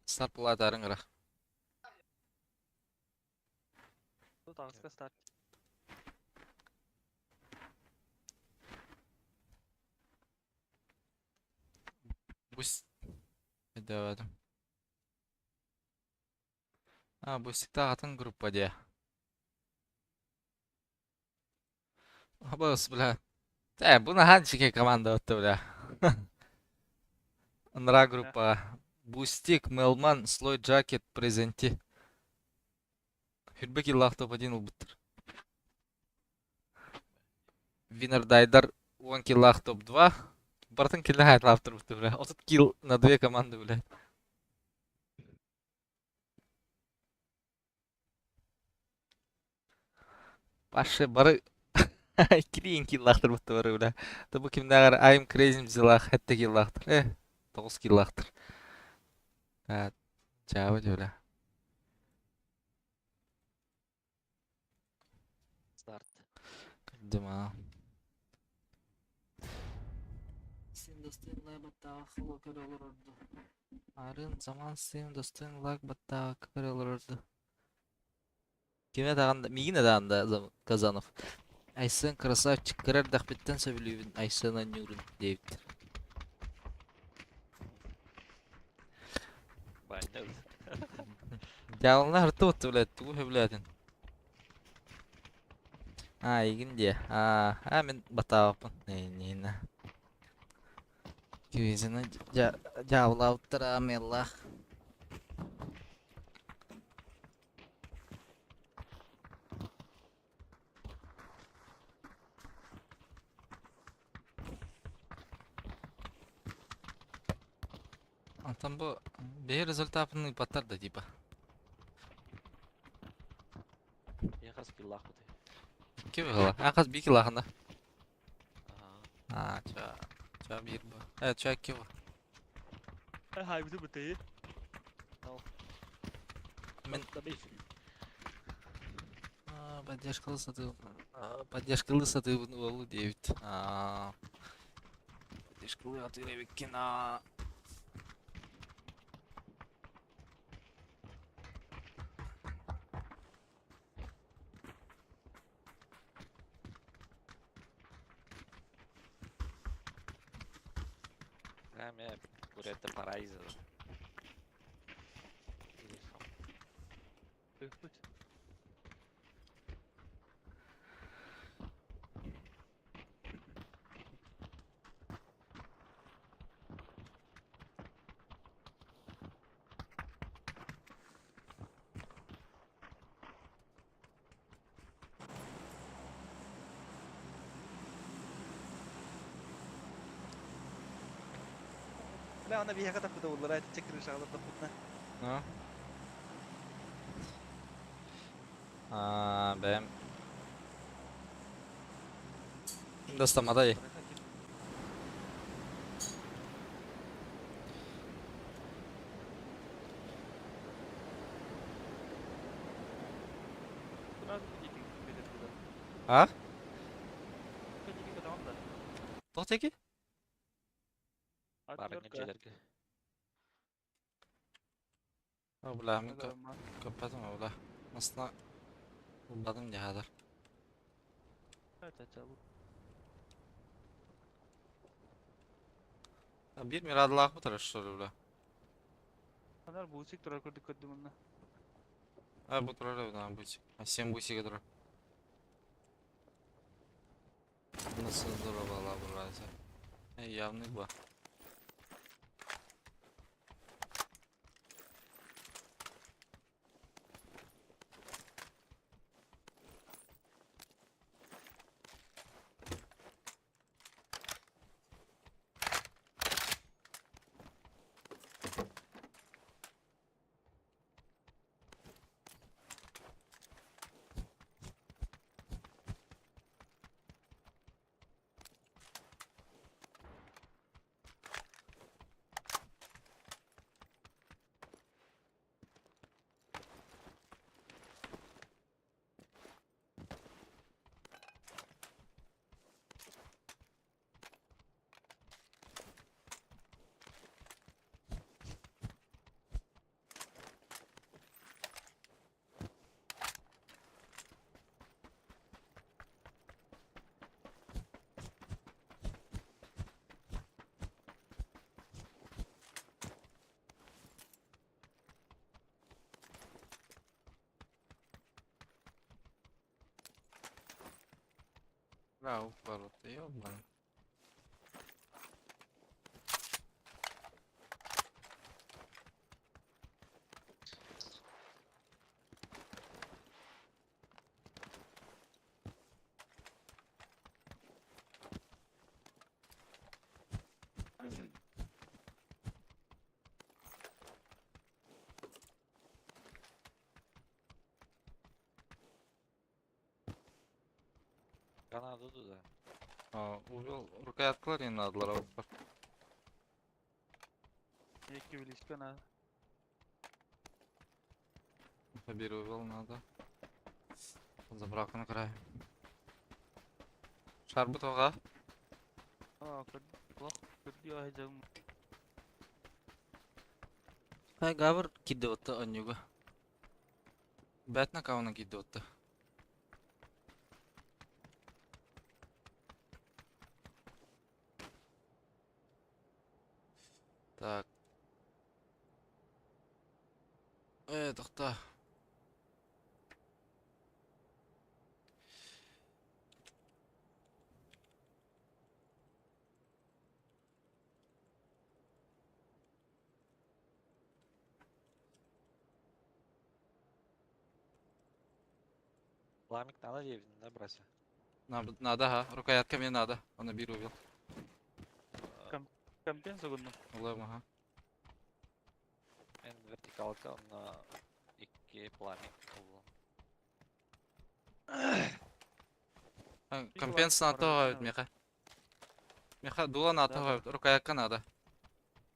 Старт булаатаарыҥ ыра. Тут аҕыска старт. Бус... Өйдөөбөтүм. А, бусиктаах атын группа диэ. Абыс, бля. Э, бу наһаа дьикэй команда отто, бля. Ыныраа группаҕа. Бустик, Мелман, Слой Джакет, Презенти. Хүрбэ киллаах топ-1 ылбыттар. Винердайдар 10 киллаах топ-2. Барытын киллээх атлаабыттар, бля. 30 килл на две команды, бля. Паша бары иккилии киллаахтар бары бля. То бу кимнээҕэр I'm crazy дьылаах хэттэ киллаахтар. Э, тоҕус киллаахтар. А, чаабы бля. Старт. Дыма. Син достойын лайк баттаах көрө олорорду. Арын заман син достойын лайк баттаах көрө олорорду. Кимэ даҕаны миигин даҕаны да Казанов Айсен красавчик кыра эрдэхпиттэн сөбүлүүбүн Айсен оонньуурун диэбиттэр. Баанньа Дьаалына артыбыт блядь, тугу сөбүлээтин? Аа, игин диэ. Аа, аа мин батаабаппын. Нина. Квизины дьаабылаабыттар аамыаллаах. Антон бу бэйэ результатын ыыппаттар да типа. Я хас киллаахпытый? Икки быһыла. А хас биир киллаахына. Аhaa. Аа, ча, ча биир бу. Э, ча икки бу. Хайбыты бытыы. Мин поддержкалы сатыы поддержкалы сатыыбын уолу диэбит. Аа, поддержкалы атыыр эбиккин аа. А, мэ, Бурята Парайза. Путь. Бля, она биһиэхэ таппыта буоллар, айты чеккирин шаҕалар таппытына. Ну? Аа, бэйэм Достамадай. А? Тоҕо теки? Барыҥҥа дьиэлэргэ. О, бля, мин көппөтүм, бля. Масна булбатым дьаһадар. Биир мирадалаах бутар что ли, бля? Анар бусик турар көрдүк көрдүм онно. А, бу турар да, бусик. А, семь бусига турар. Nasıl здорово, братья. Явный ба. Бля, упорот, ёбаный. Канада да. А, увел рукояткалар не надо бар. Екі билишке надо. Бир увел надо. Заправканы край. Шарбы тоға. А, плох, көрді айдым. Хай гавр кидде отты онюга. Бәтна кауна кидде отты. Так. Тоқта. Ламик надо девять, да, браться? Надо, надо, ха. Рукоятка мне надо. Он бир увел. Компен соғындым. Улым, ага. Мен вертикалка на икки пламик улым. Компенс надо говит, меха. Меха, дула надо Да. говит. Рукоятка надо.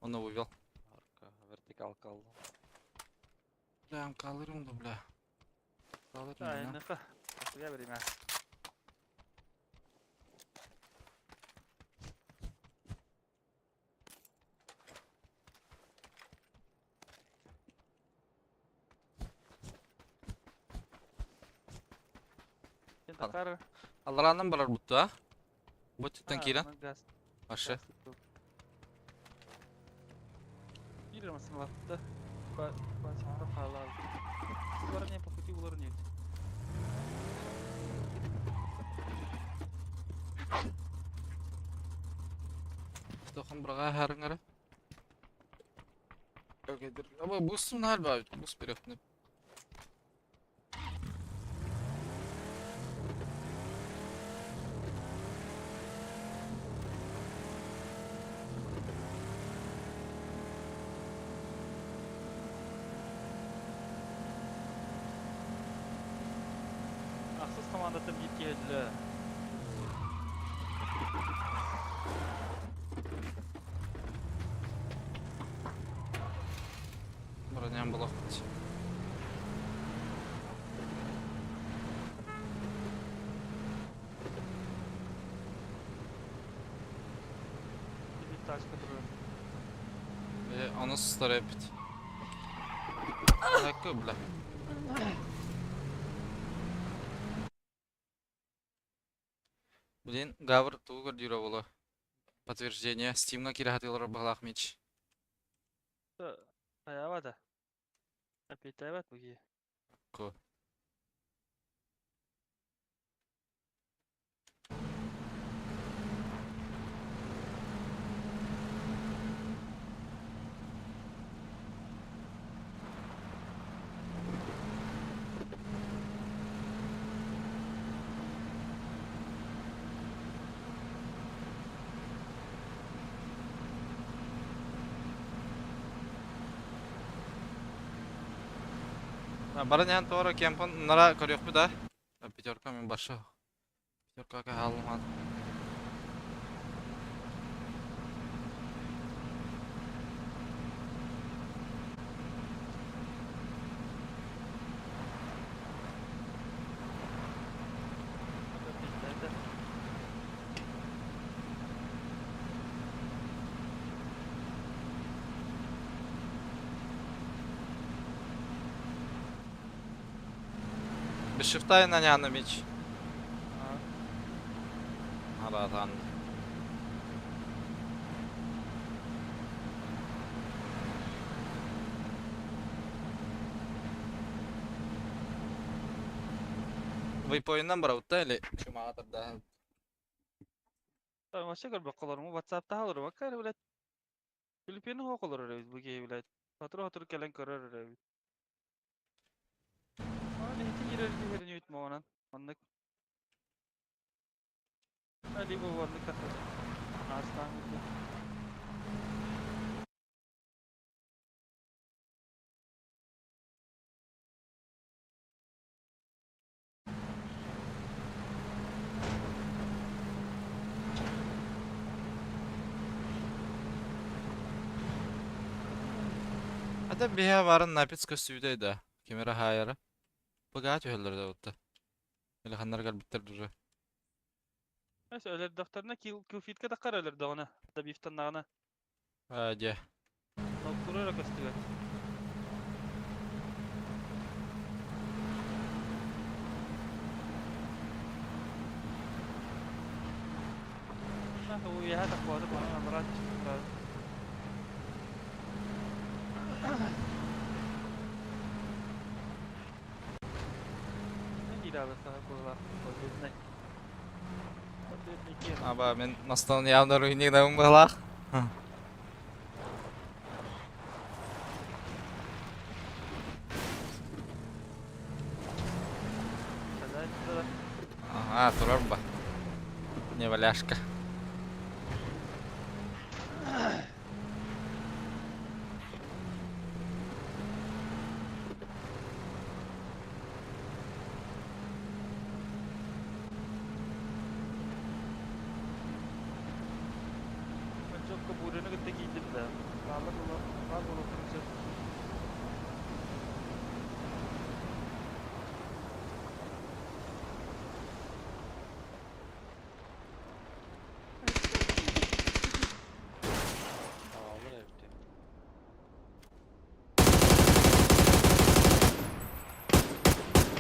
Он увел. Арка, вертикалка алdım. Бля, калырым да, бля. Калырым, Да, да. энеха. Я время. Ала. Алларанан барар бутtu а? Бу түттен киирен. Ашы. Киирен масын лапты. Ба қалар. Олар не по пути олар нет. Тохан браға харыңары. Аба бусун har ба, бус берехне. Ақсыз командатын бит келді. Бронян булах. Bir тачка тұрыр. Оны старая бит. Такой, бля. Блин, Гавр тугар дюра было. Подтверждение. Стимга кирахатылар балах меч. Аявада. Опять буги. Ко. Баранян тора кемпон нара көрөкпү да. Пятерка мен башы. Пятерка халыман. Без шифта на няна меч. Аратан. Вейпоиннан бараутта или чумаатар да. Вообще көрбөккө олорум, WhatsApp-та олорбакка эрэ, блядь. Филиппины суох олорор эбит бу киһи, блядь. Сотору-сотору кэлэн көрөр эрэ эбит. Аны ити киирэр түһэрин үт моонан. Оннук. Либо оннук тахсар. Аастаан курдук. Ата биһэ барын напец көстүүтэй да. Кимера хаайара. Быгаа түһэллэр да утта. Илаханнар кэлбиттэр уже. Эс өлөрдөхтөрүнэ килфитка таххар өлөрдөҕүнэ, добивтаннаҕына. Аа дьэ. Толкура эрэ көстүбэт. Уйаһа такуота по-моему, брат, Аба мен мастан явно руйник да быһылаах. Ага, турар ба. Не валяшка. Чокко буураны кытта киирдим да. Баалар баар буолуохтарын сөп. Alır evde.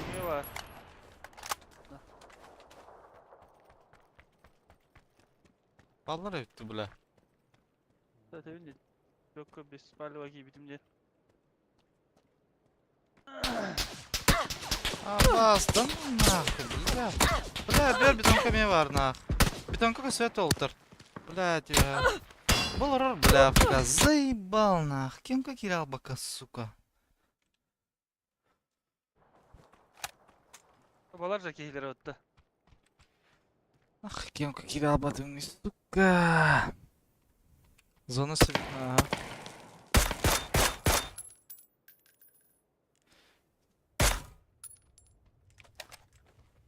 Niye var? Баллар эбит бля. Zaten Чокко беспалево киирбитим диэн. Абас, да ну нахуй, бля. Бля, бер бетонка мне бар нах. Бетонка көсөт олтыр. Бля, тебя. Был рор, бля, фка, заебал нах. Кем как бака, сука. Балар же киһилэр отта. Ах, кем как албатын, сука. Зона себе. Ага.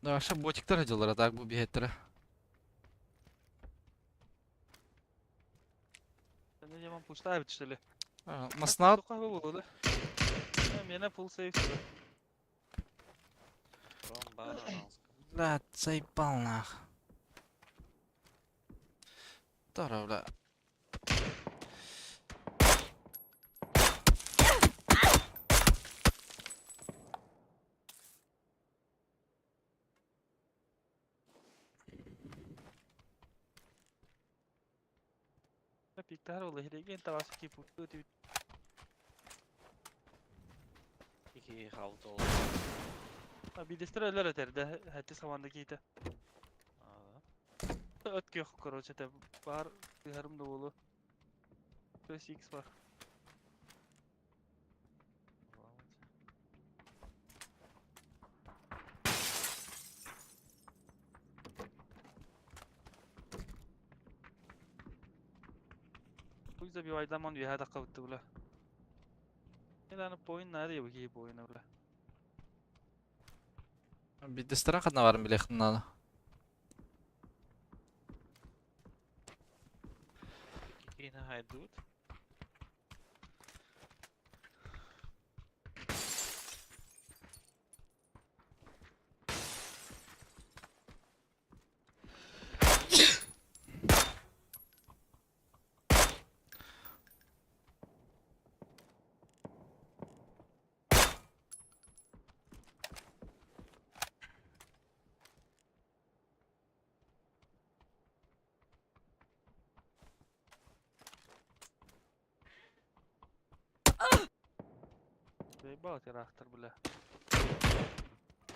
Да, вообще ботиктар делар, а так бу биһеттер. Не яман пустая что ли? Маснат. Меня фул сейф. Бля, заебал нах. Тара, бля. Пиктар ол хереген тавасы ки путу ти. İki havlu oldu. Бидестер өлөр өтер да, хәтти саманда кейте. Aa. Өт көх, короче, те бар тыгарым да болу. Плюс X бар. Хуй забивайдаман виһа таққабытты була. Мен бойын нары бу кии бойына була. Бидестер хадна барын билехтин надо. Yine haydut. Заебал терактор, бля.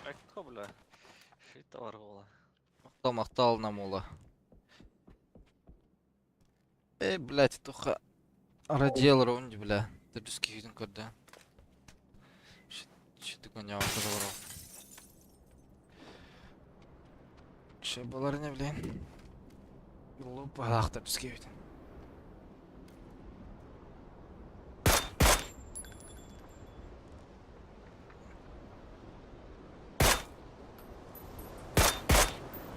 Экко бля. Шит var ola. Мактал, мактал нам ола. Э, блядь, туха радиал роунди, бля. Төрдүс киһитин көрдө. Шитик онньообото. Че болар не, блин. Лупалаах төрдүс киһитин.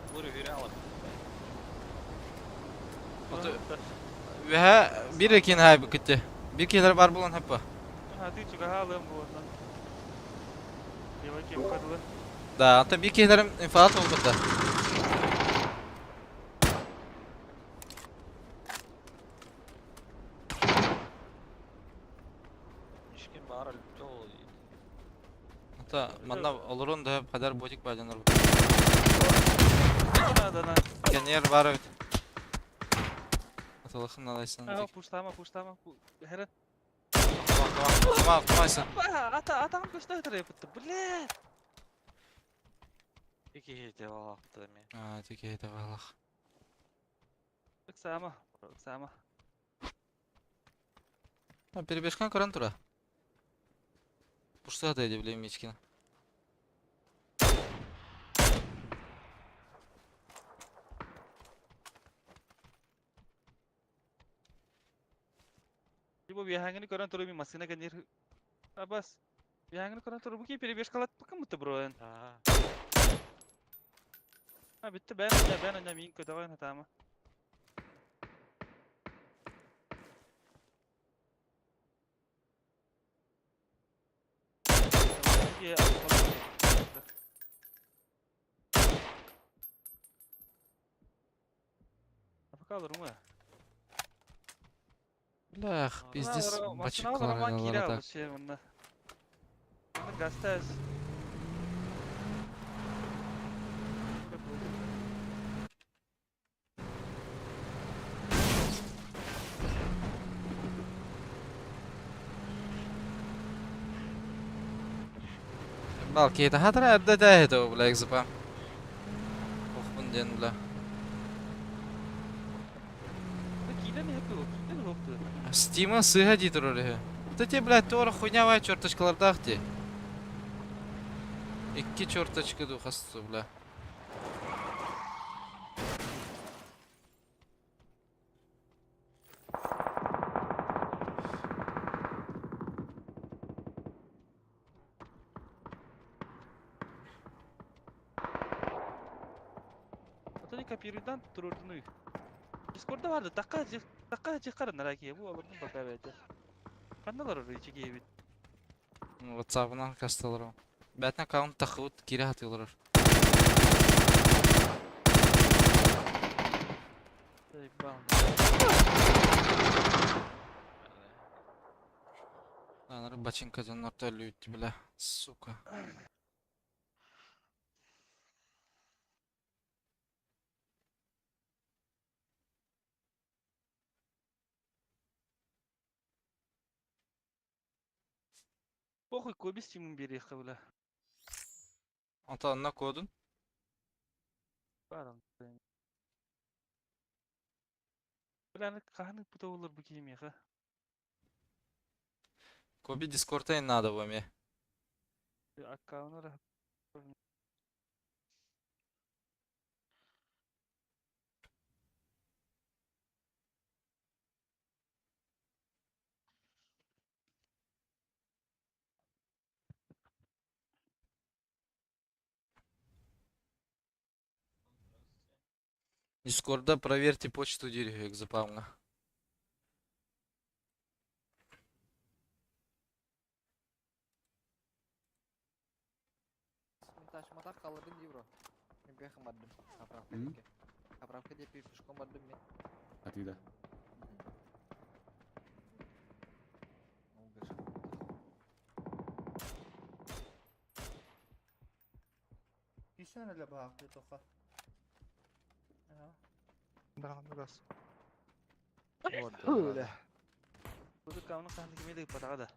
Бур үһүрэ алып. Үөһэ биир экин хаайбы кытты. Биир киһилэр бар булан хаппа. Аты чугаһаалым буолла. Левый кем кадылы. Да, антон биир киһилэрим инфаркт болбута. Мишкин баар өлбүтэ ол. Ата манна олорон да хадар ботик баадьанар. Надо, Кенер бар эбит. Аталахын алайсан. на. Пуштама, пуштама. Хера. Тамам, тамайсан. Ата, атам көстө өтөрө бля. Ики хете балақты мен. А, тике это валах. Сама, сама. А, перебежкан көрөн тура. Пушта да бля Мичкина. Бу биһангини көрөн туру ми машина кенер. Абас. Биһангини көрөн туру бу ки перебежкалат бакым бро. Аа. А битте бен бен бен мин көтөгөн хатама. Апакалар ума. Блях, пиздец, бачыкалар так. Гастас. Балки это хатра да это, бля, экзапа. Ох, ден, бля. Стима сыга дии турар. Да те, блядь, тора хуйня вай черточкалардах ти. Икки черточка духасту, бля. Отони копируйдан турурдуну. Дискордда барды такка жих такка жихкар нараки бу олордун бака бете. Канналар ору ичи кейбит. WhatsApp'ынан касталар. Бәтін аккаунт тахыт кире хатылар. Заебал. Анары бачинка жаннарта лють, бля, сука. Похуй кобис тимун бери бля. Ата анна кодун. Барам. Бля, каханы пута олар бу киймеха. Коби дискордта надо вами. Аккаунтара. Дискордда проверьте почту дирек запамга. Ташматах қалырдым дей бро. Мен бияқым бардым. Заправка М? деке. Заправка деп пешком бардым мен. А ты да. Ну, бешком. Кисен эле баах тоха. Даҕаны Бля. Бу кауны каханы кимеде патага да.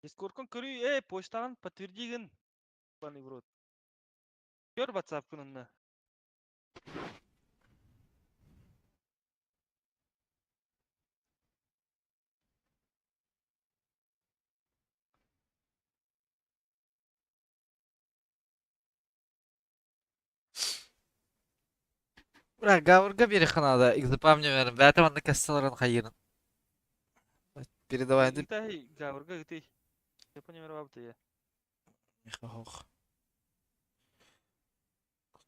Дискордкун көрүй, эй, почтаҕын подтверди гын. Ебаный в рот. Көр ватсапкын онно. Бра, Гаврга биэриэххэ наада, XZPAM нөмерин, бэйэтэ манна кэссе олорон хайыырын. Передавай деп. Ыытаһый, Гаврга ыытый. Телефон номера бабыта я. Михаһох.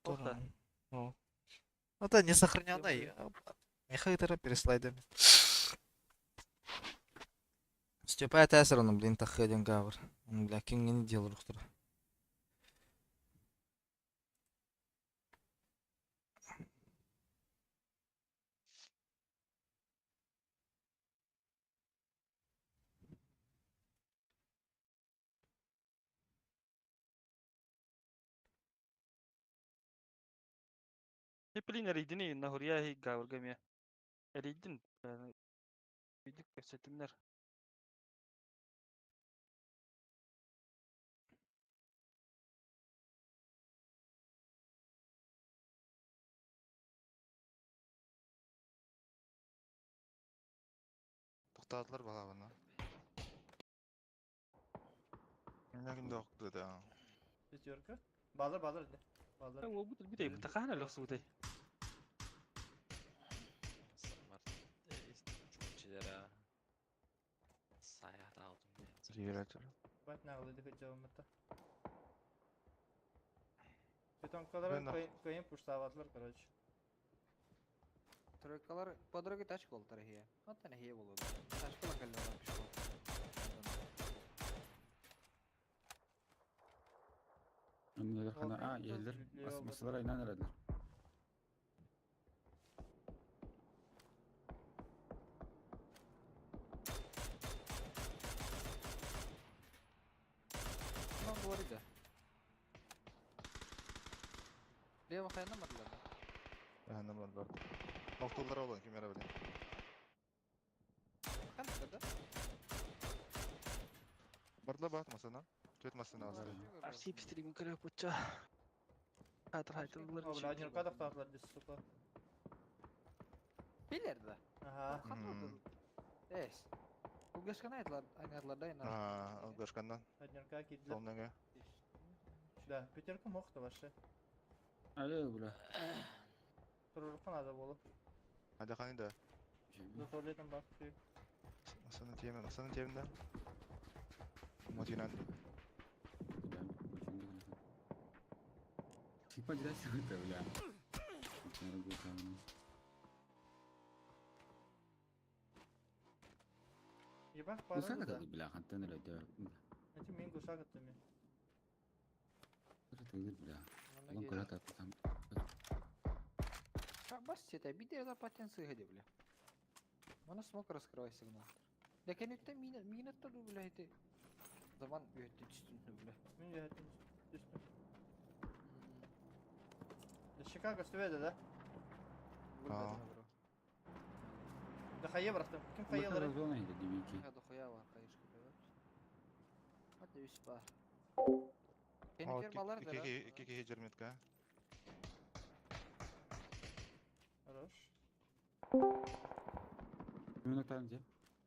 Охта. Это не сохраненный. Миха ыытара переслайдами. Степа этээсэр ону, блин, таххыа диэн Гавр. Бля, ким не делал рухтара. Блин, эрийдин нахуя Гаврга мия. Эрийдин. Үйдүк кэпсэтимнэр. Тоқтадылар балабына. Мин да да. Пятерка. Балыр балыр де. Балыр. Ол бут бит бут хана лохсутай. Самар. Чүчилere. Саят алдым. Привет. Бат нагылы деп жабымытта. Бетонкалар кайын пуштаватлар, короче. Тройкалар по дороге тачка ол дорогие. Вот она хе было. Тачка локально пішла. Оннолар хана а иһэллэр масалар айнан эрэллэр. Ну, говори да. Лево хайна марлар. Әһәннәм бар бар. Нокталар olan ким яра билен. Хан да? Бардла бат масана. Төт масана азыр. Арси пистеригин көрө бутча. Хатыр хайтылар. О, бля, один кадр тахлар дес, сука. Билер да. Ага. Эс. Угашкан айтлар, айнарлар да айнар. Аа, алгашкандан. Однерка кидлер. Солнеге. Да, пятерка мохта вообще. Алло, бля. Турурукка надо было. Адаханы да. За туалетом бар. Асаны темен, асаны темен да. Мотинан. Типа директор бля. Ебать, Гусак пара. это бля, хантан эле. Эти мен гусак это мен. Бля. Улан көрөт там. Бас это бидер за потенции ходи, бля. Мана смог раскрывай сигнал. Да кенетте мина мина то бля это. Заман өтті түстүн бля. Мен өттү түстүм. Да Чикаго сөйді да? Аа. Да хае барахтым. Ким хае алар? Зона иде дибики. Да хуя бар кайышка бля. Вот не үс бар. Ал ки ки жерметка. Хорош. Мен октан же.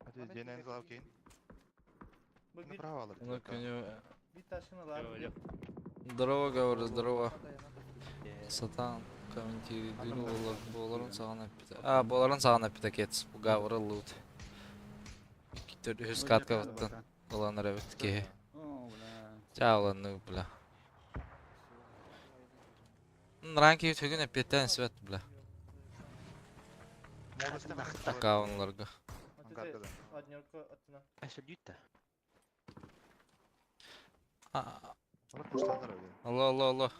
Hadi денен залав кейин. Бу бир Направо алыр. Ну, күнү... бир ташын алар. Здорово, Гавр, здорово. Сатан комментирует болар, боларын саған әппіті. А, боларын саған әппіті кетс. Бу Гавры лут. Үс катка баттан. Оланыр әбіт ке. О, бля. Жауланы, бля. Ранки төгін әппеттен свет, бля. Аккаунтларга. Однерка аттына. Әшілүйті. Алло, алло, алло.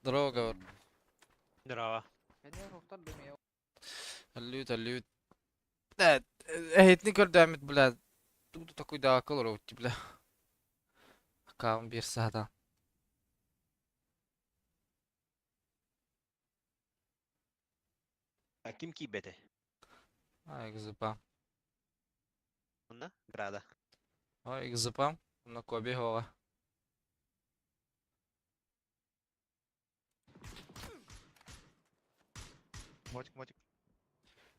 Здорово, Гавр. Здорово. Алют, алют. Да, әйтни көрдәмит, бля. Тут такой да акыл роут, бля. Аккаунт бир садан. А ким кийбети? Ай, гзпа. Мына града. Ой, экзапам. На Коби хоға. Мотик, мотик.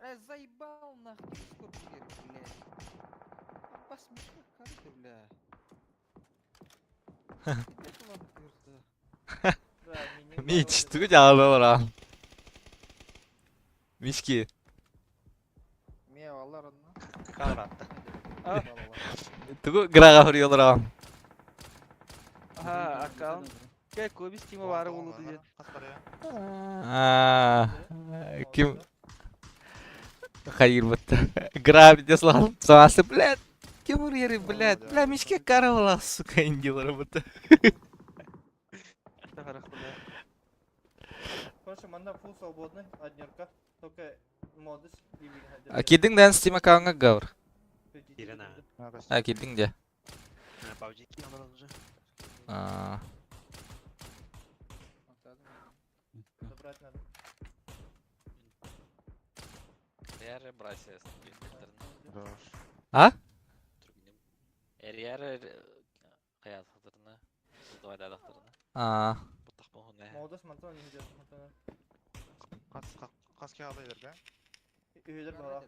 Э, заебал нахуй, скорпигер, блядь. Бас мешка карты, бля. Тебе ладно, кырда. Мич, тугу жаалар Мишки. Ме алар онна. Калратта. Тугу грага хурьялар Ага, аккаунт. Кэ Коби стима бары болуду диэн. Хас барая. Аа, ким хайыр бытта. Гра бите слал. Сасы, блядь. Ким урьяры, блядь. Бля, мишке каравала, сука, индилар бытта. Тахарах, бля. Короче, манна фул свободный, однерка. Только модус и А кидин дэн стим аккаунтка гавр. Ирина. А кидин де. PUBG алар уже. Аа. Забрать надо. Эрьяре брайся Хорош. А? Эрьяре каятырына. Давай дадахтырына. Аа. Бутах бохуна. Модус мантан не идет. Мантан. Хас хас калды элерге. Үйдер бала.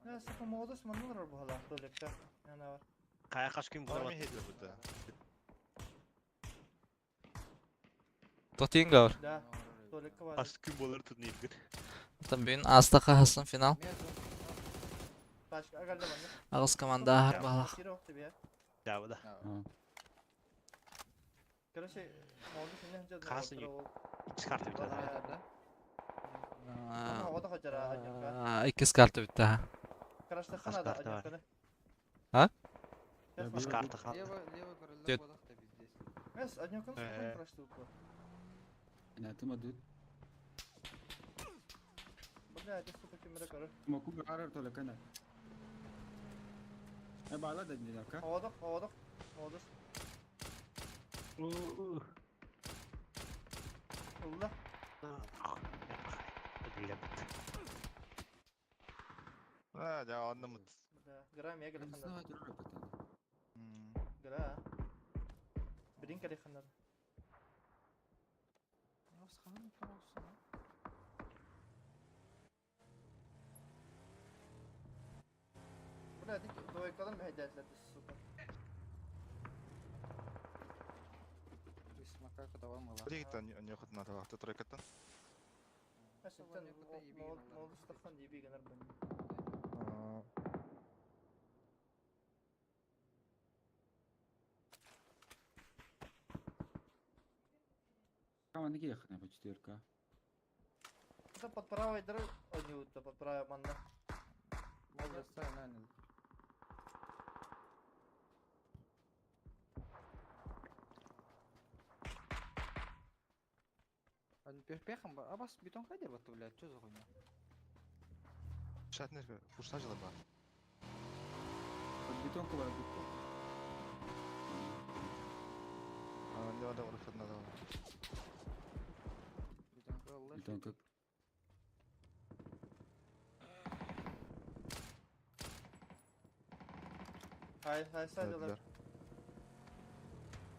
Я сука модус маннар бала. Толикта. Ана бар. Кая каш күн Бар болот. ми хедлер бутта. Тотин гавр. Да. Толикка бар. Каш күн болор турниргин. Там бин астака хасын финал. Ташка агалда манна. Агыс команда хар балах. Киро тебе. Да, да. Короче, модус не идет. Касы Икс карта бит. Ана хажара однерка. Иккис карта битте. Короче, Хас хана да карта бар. однерка. А? Хас карта хат. Лево, лево король Дед. бодахта пиздец. Эс, однерка Э. сколько штука. На ты мадут. Бля, это сука камера короче. Смоку гарар то лекана. Э, бала да не ка. Оводок, оводок. Модус. Улла. А, да, онны мут. Бля, гра мега Не лихандар. знаю, турар бутта. Гра. Бринка лихандар. Асхан пожалуйста. Бля, ты двойкадан бәйдәтләде, сука. Без макака давай мыла. Биргиттен не хытна табакты тройкаттан. Әсеттен модус тахан дибигенер бу. Команда киехна по четверка. Это под правой дыр, они вот под правой манна. Молодец, наверное. Они пехом, а бас бетон кадер вот, блядь, что за хуйня? Шатнер, пушта жылы бар. Под бетонку бар бетон. А, не да урыхтна да. Бетонка алла. Бетонка. Хай, хай, сайдалар.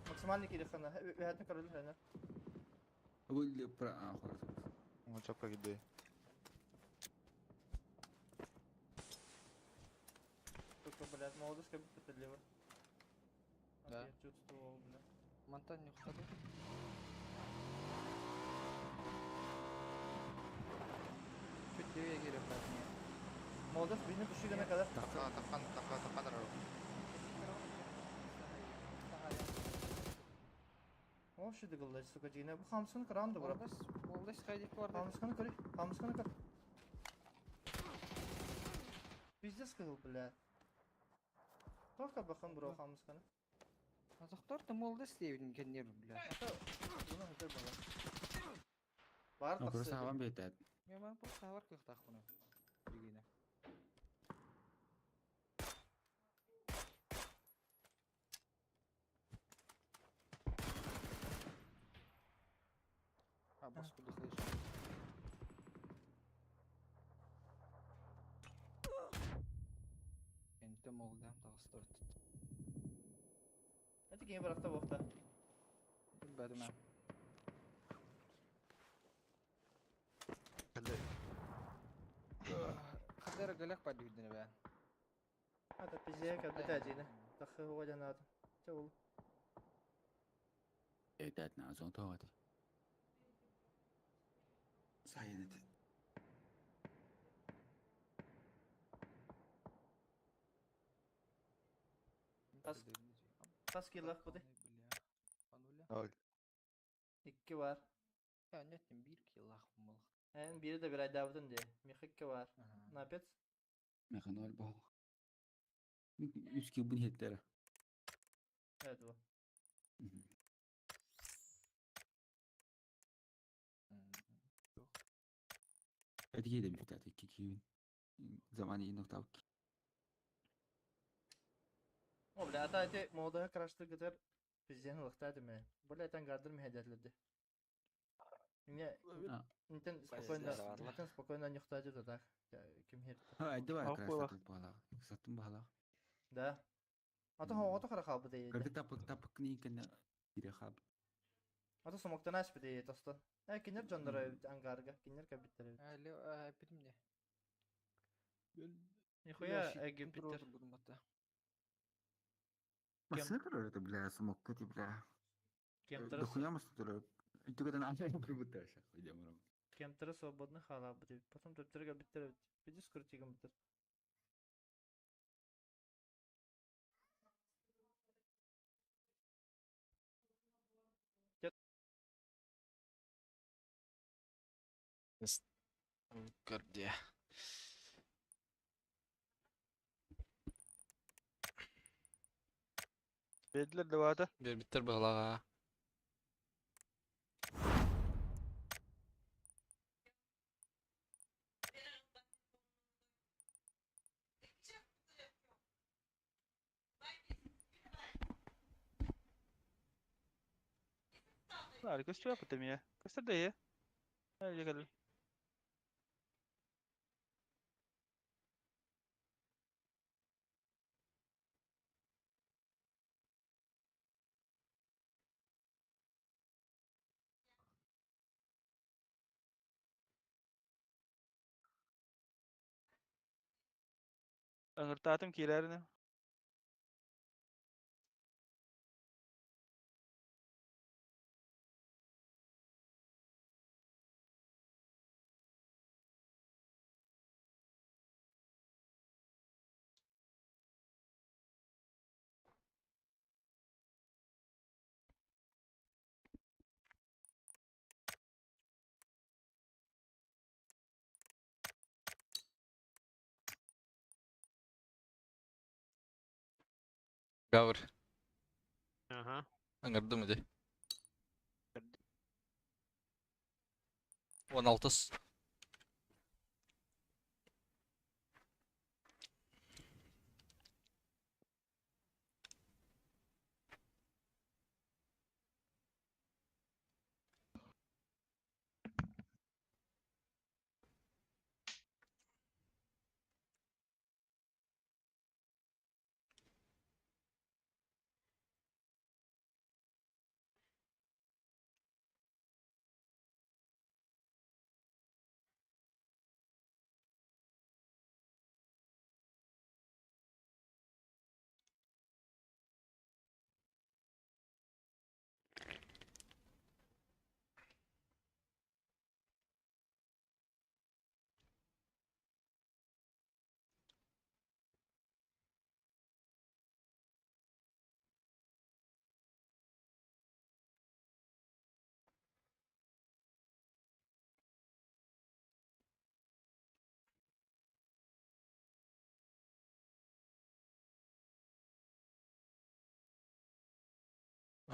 Максимальный кирихана. Бәһәтне король хәнә. Бу про а, хорошо. Он чапка киде. Только, блядь, молодость как будто лево. Да. Я чувствовал, бля. Монтан не входу. Чуть левее гире мне. Молодость бини душигана кадar. Така, такан, така, така да. Вообще дыгылды, сука, жигине. Бу хамсын кырам да бura. Молодость, молодость ходить бар. Хамсканы кыр, хамсканы кыр. Пиздец кыл, бля. Только бакын бро хамсканы. Азактар да молодость дейбин кеннер, бля. Ата, буну хатыр бала. Бар Ну, просто тахсы. хаван бетет. Мен бана просто хабар кыктак хуна. Дигине. А, босс куда слышишь? Энте Дьэ молдам таҕыстыбыт. Эти киһи бырахта буохта. Билбэтим ээ. Кэллэ. Ханна эрэ гэлэх бар дүүрдүнэ бээн. Ата пизде кэлбит әдьиинэ. Тахы хуга дьанаатым. Чэ ол. Эдэтнэ зон тоҕат. Сайын эти. Тас тас киллах бути. Ноль. Икки бар. Я нет, биир киллах мыл. Эн биири да бир айдаабытын дии. Миэхэ икки бар. Напец. Меха ноль бол. Үс килбин хеттері. Evet bu. Эти де бифтат икки кибин. Заман iyi nokta О, бля, ата эти молодая крашты гытар пизден ылыхта этим. Бля, этен гардыр мехедерлерди. Мне Интен спокойно, интен спокойно нюхта деді так. Ким хер. Ha, давай Ах, краш буолар. сатып баhala. Саттым баhala. Да. Ата хоҕото хара хаалбыт дейdi. Кырды тапык тапык никene кире хаб. Ата сомоктан аспы дейdi тостон. Э, кинер дьонноро ангарга, кинер кэбиттер. Әле билим не. Нихуя эгиппиттер. Масына турар это бля, смокка ти бля. Кемтері Дохуя масына турар. Түгеден анча кырбыта ша. Идем. кемтері свободны хаалбыт дейdi. Потом төптері кэбиттер. Пиздец крутигим биттер. Көрде. Бердилер да баата. Биттер быһылаҕа. Наар көстүбэ бата мия. Көстөр да ээ. Ай кэлэн. Аңыртаатым киирээринэ. Гавр. Аха. Аңырдым иди. 16.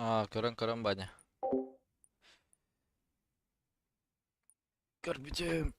А, көрөн көрөн баня. Көрбүтүм.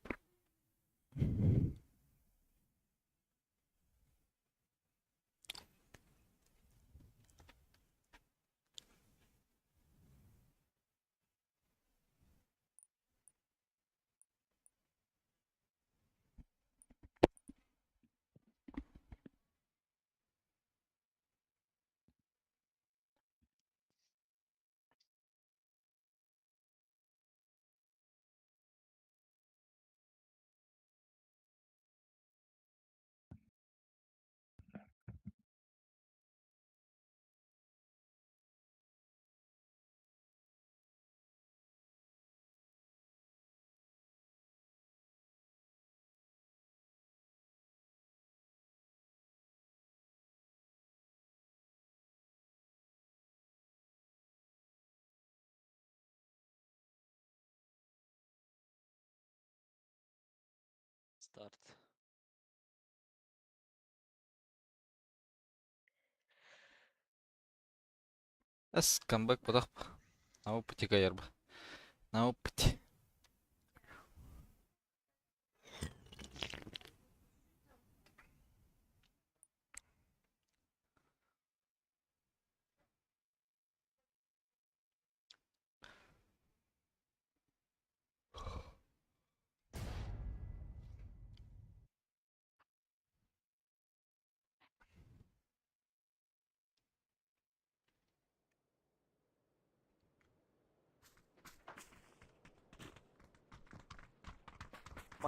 Старт. Эс, камбэк бодох. На опыте кайарба. На опыте.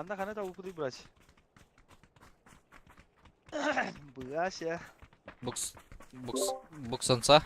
Манна хана табыппытый брач? Быася. Букс, букс, буксанса.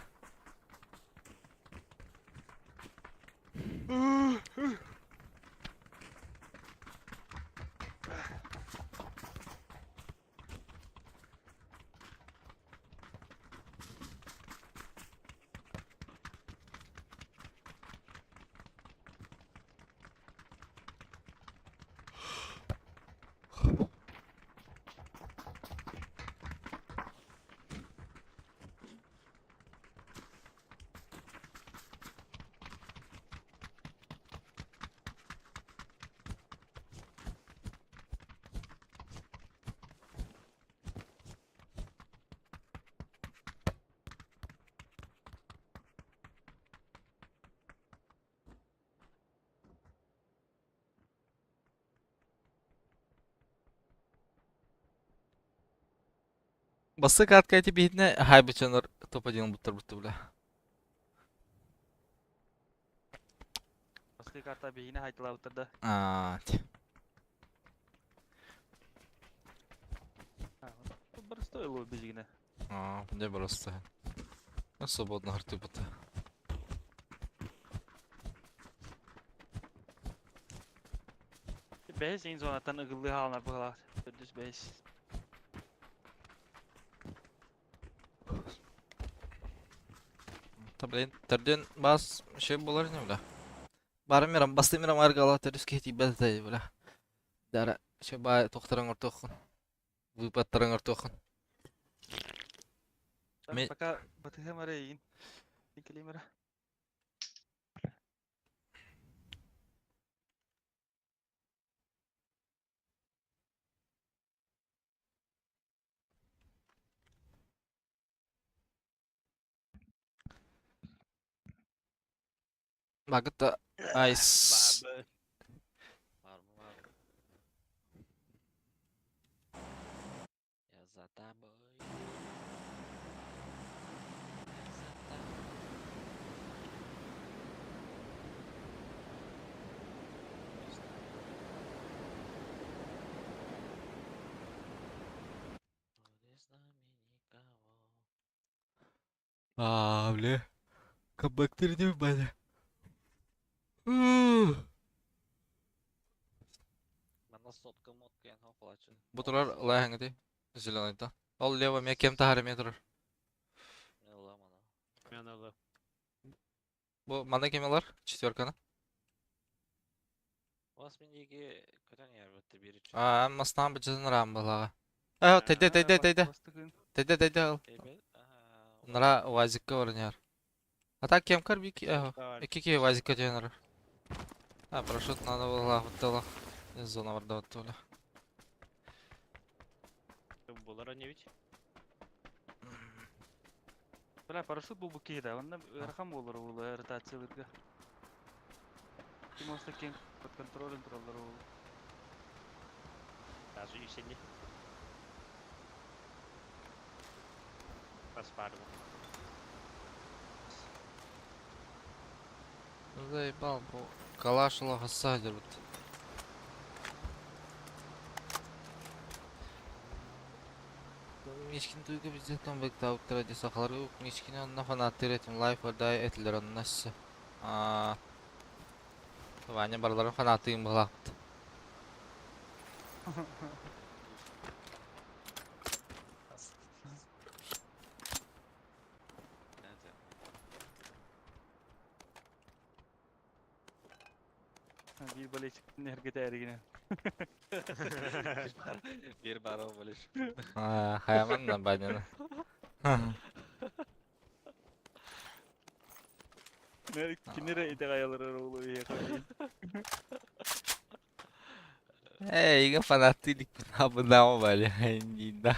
Басты катка эти биһитинэ хайбычанар топ-1 буттар бутта бля. Бастыы карта биһиини хайтылаабыттар да. Аа, Простой ло бизигинэ. Аа, не просто. Ну, свободно хартыпыта. Бэһис иин зонаттан ыгыллыы хаалынар быһалаах. Төрдүс бэһис. Та блин, төрдүн бас şey болар не бля. Бары мирам, басты мирам аргала төрүс киһи тиийбэт этэ бля. Дара, şey баа тохтаран ортоохун. Выпаттаран ортоохун. Мен- Пока батыһым эрэ иин. Килим эрэ. Багыта айс. Бабы. Бармы бар. Я за тобой. Я за тобой. Не с нами никого. Аа, бля. Камбэктер не бля. Манна сотка мотка ян хоплачы. Бу турар лайхаңыты. Зеленый-то. Ол лево ме кем тахары метр. Мен ыламана. Мен ылы. Бу мана кем алар? Четверканы. Вас мен еге көтөн ярбытты бир үчүн. Аа, мастан бычызын рам балага. Аа, тәйдә тәйдә тәйдә. Тәйдә тәйдә ал. Эбел. Нара вазикка орнар. А так кем кар бики? Аа, Ики ки вазикка тенер. А, парашют надо было вот Зона варда вот тула. Булар они ведь. Бля, парашют был бы киһи онно ыарахан буолар уолу ротациялыырга. Ким оста киэҥ под контролем тураллар уолу. Даже үсенни. Бас баар бу. Ну заебал, бу. Калаш лохаса дерут. Мишкин туйга бізде камбэк тауттара де сахалар Мишкин онна фанаттыр этим лайф дай этилер оннасы. Аа. Ваня барларын фанатыйым булакты. Биир болельщик эргитээригинэн. Биир баар болельщик. Хаяман на баняны. Кинere итэҕэйэлэр оҕолу иһиэхэ. Эйигин фанаттыы иликпин абынаама бали да.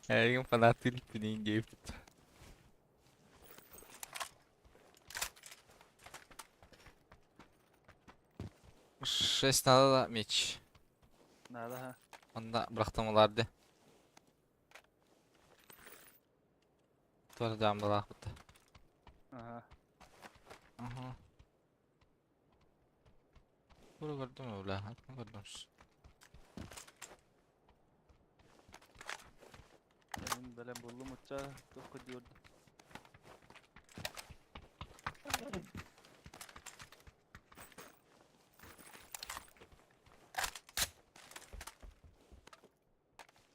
Эйигин фанаттыы иликпин диэбит. Шесть надо да меч. Надо ха. Онда бырахтым уларды. Туора жаамбалаахпыт. Ага. Ага. Бу көрдүм бля, атын көрдүм. Мен бэлэм буллум учча туох диорду.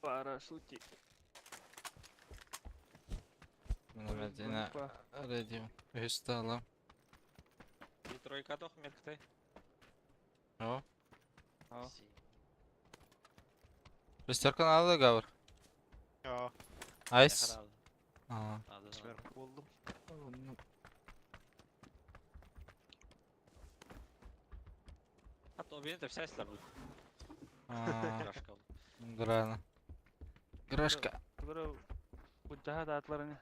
Парашютик. Мына радио. Үһүс таалам. И тройка тох мерктай. О. О. Шестерка надо гавр. Йоо. Айс. А. Сверху булдум. А то это вся слабый. А. Грана. Грашка. Бро, Буддаха датларını.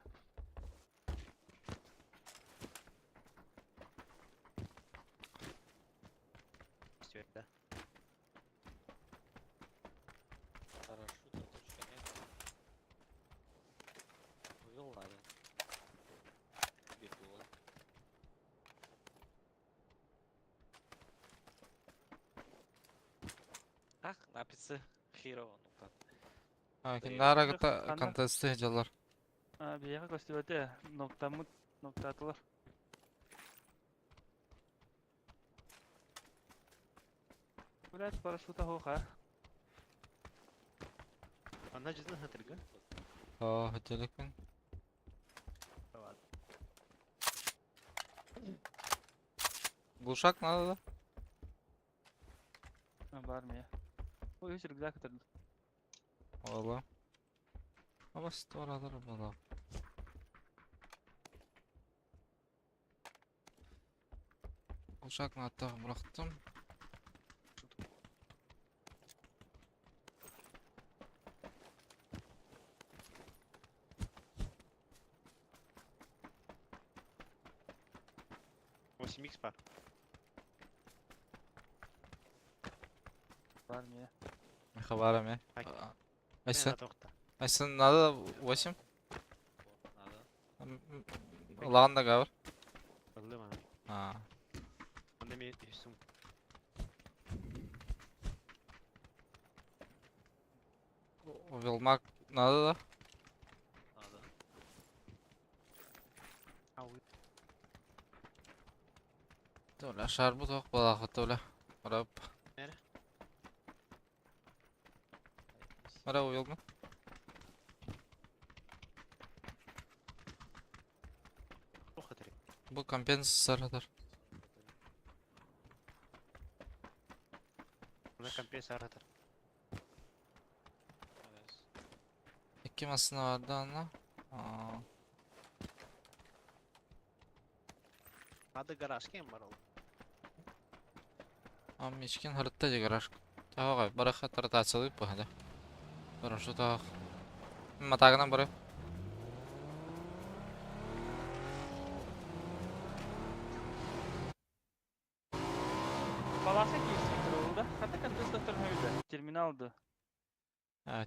Все, Парашюта точно нет. Увел надо. Бегу. Ах, написы херово, ну так. А, киндара кыта контесты жалар. А, биһиэхэ көстүбэтэ ноктаммыт ноктаатылар. Блять, парашюта хоха. Она жизнь хатырга. О, хотеликпин. Глушак надо, да? Бар мне. Ой, үс рюкзак кытырды. Ола. Ама сторадыр була. Глушак надо бырахтым. 8 х бар. Бар мне. Хабарами. Айсын. Айсын надо 8? Надо. Лаганда гавр. Аллы мана. А. Анда мен үсүм. Велмак надо, да? Надо. Толя шарбу тох балахы толя. Рап. Нере? Мара уелма. Бу компенсатор. Мына компенсатор. Икки масына барды ана. А. Ады гараж кем бар ол? А мечкен харытта же гараж. Тага бараха таратациялы бахада. Хорошо так. Матагынан бары. Баласы кийсин кырылды. Хата контестер höydü. Терминалды.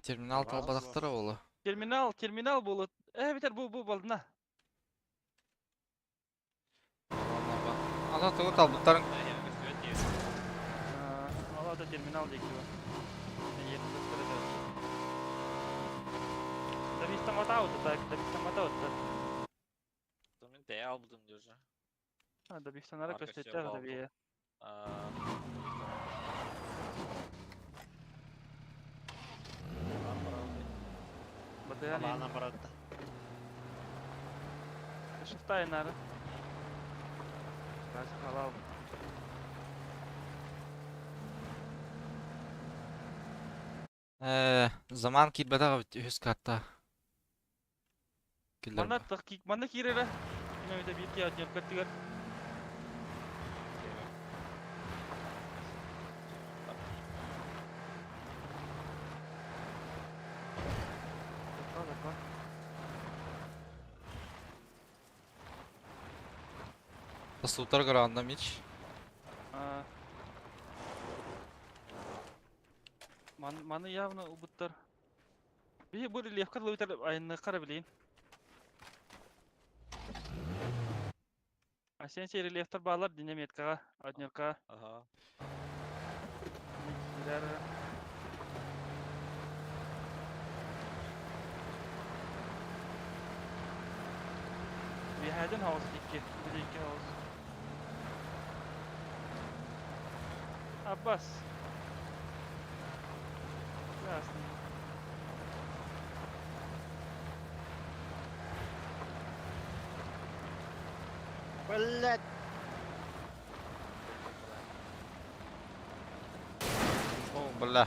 Терминал талбадактар олу. Терминал, терминал болот. Э, битер бу бу болдуна. Ана тугу талбыттарын. Ала да терминал дейки бар. Так, добистаматаут. Мен де албудum diyor. А, добистанара көстөттөр да бие. Батыган. Алана баратта. Шифтай нары. Раз халал. Заман киирбэтэх эбит үһүс карта. Манна манна киирэрэ. Ким биир киһи однеркаттыгар. Тастуутар гранда мич. Маны явно убуттар. Биһи бу рельефка лыбытар айынныххара билейин. Асенси рельефтар баалар динамиткаҕа, однеркаҕа. Ага. Киирэр. Биһээдин хаус икки, били икки хаус. Аббас. Ясно. Блять! О, бля.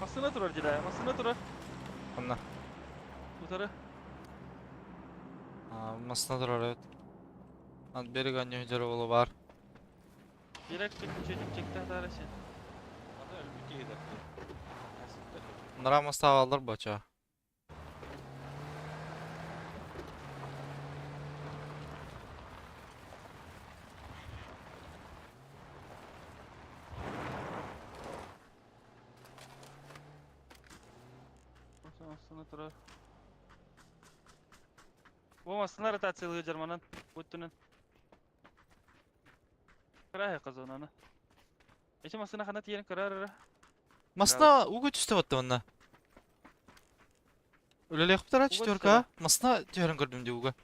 Массыына турар дьэ, массыына турар. Онно. Утары. Массыына турар эбит. Ат берег анньы дьоро бар. Direkt чек чекте хатара сен. Аны өлбүт киһи Нара мастаалар бача. Массыына турар. Бу массыына ротациялыы жарманан буттунан. Кыраа казонаны. Эчи массыына хана тиерин кыраар. Масна уга түстэ батта манна. Үлэлиэхпитара четверка. Масна түһэрин көрдүм дии уга.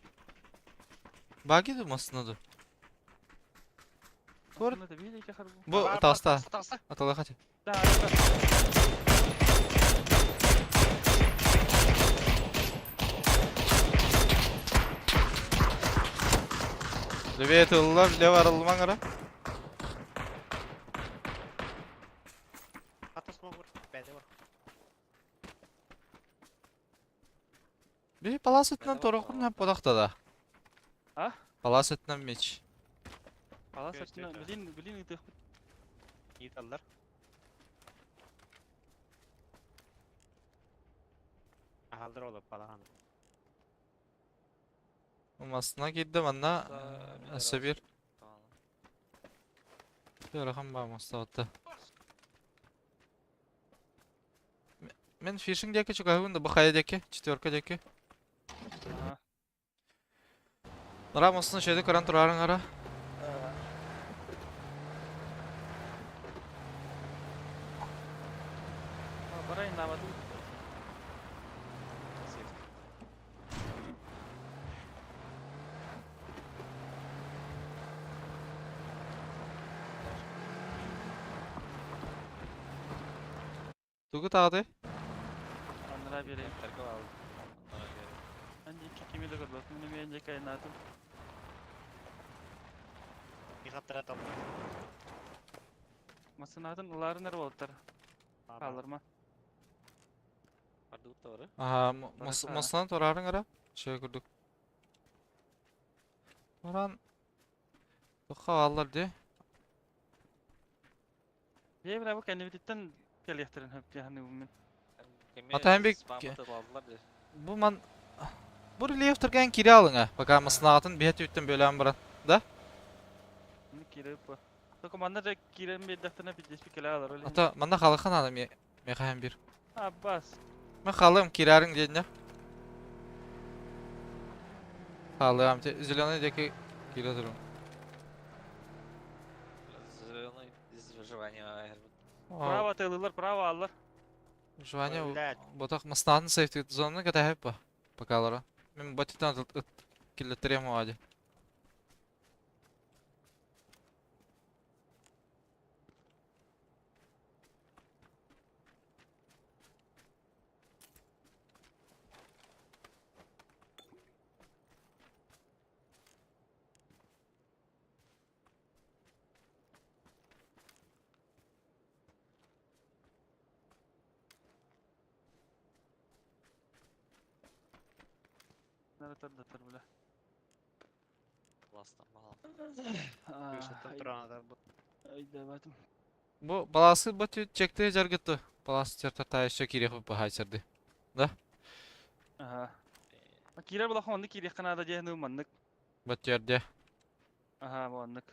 Баги ду масна ду. Кор. Бу таста. Атала хати. Да, Левее тыллар, лево арылмаң ара. Ата смог бар, бәде бар. Би палас өтінен торохурна подақта да. А? Палас өтінен меч. Палас өтінен, блин, блин, ытых. Италлар. Ахалдар олып балахан. Масына кирдим анна Сабир. Төрахан ба мастаатта. Мен фишинг деки чугахын да бахая деки, четверка деки. Рамосны шеде көрөн турарың ара. Барайын наваду. Тугу таады? Аннара берейин. Анди kimi de көрбөт. Муну мен жеке айнатым. Ихаттара там. Масынатын ыларын эр болтар. Калырма. Ага, масынан турарың ара. Шөй көрдүк. Туран Тоха аллар ди. Бе бира бу кенебититтен келехтерин хөп яхны бу мен. Ата бик бу ман бу рельеф турган кире алыңа. Пока масынатын бет үттен бөлөн баран. Да? Кире бу. Только манна да кирен бир дәфтерне пиздец келе алар. Ата манна халыхан аны ме мехаем бир. Аббас. Мен халым кирарың дедин. Халым зеленый деки кире турум. Зеленый из выживания. Право тылылар, право аллар. Выживание ботак маснатын сейфти зонаны ката хеп ба. Покалара. Мен батитан киллеттерем ади. Наратар бля. Класстан баҕалаах. Кыысыттан туран атарбыт. Өйдөөбөтүм. Бу баласы бу чекте жаргытты. Балас чертата еще кириэх баһайсарды. Да? Ага. Киирэр булахан оннук киириэххэ наада диэн маннык. Баттиэрде. Аха, бу оннук.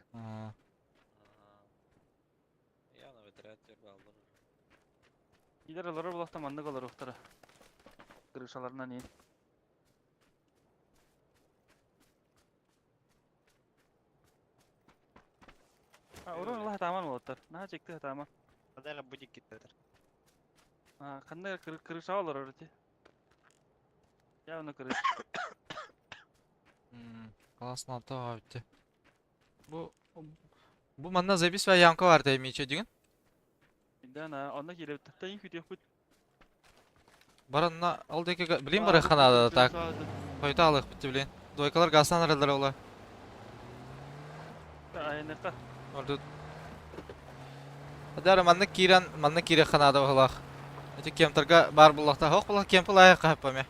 Явно ветераттер бааллар. Киирэр олорор булахта маннык олоруохтара. Крышаларынан иин. Урун ыла хатааман уолаттар. Наһаа чекти хатааман. Адага будик киттетер. Ханна крыша олорор ити. Явно крыша. Классно алта бүтті. Бу бу манна запись ва ямка бар деймиче деген. Да, на, онно кииребит. Тайын күтүөхпүт. Баранна ол деки билин бары ханада так. Қойта алых бітті билин. Двойкалар гасан аралар ола. Айныка. Орду. Адара манна киран манна кире ханада бахлах. Эти кемтарга бар буллахта хок буллах кемпл аяк кахаппаме.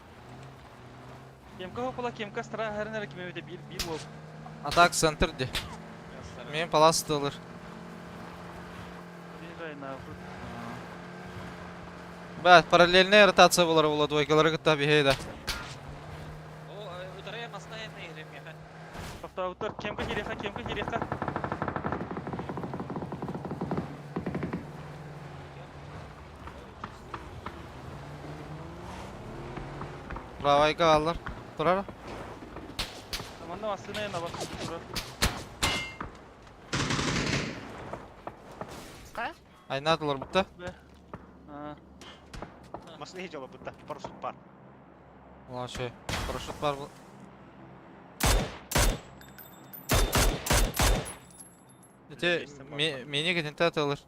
Кемка хопла кемка стара харынара кимебите бир бир бол. Атак центр де. Мен палас тылыр. Бә, параллельная ротация болар була двойкалары кытта бихейда. О, утарая масна энне иремьяха. Автоаутор кемка киреха, кемка киреха. Правайка алар. Турар. Манна масына yana bak. Айнадылар бутта. Масына хижала бутта. Парашют бар. Ulan şey, paraşüt var bu. Ити мени кетинте атылыр.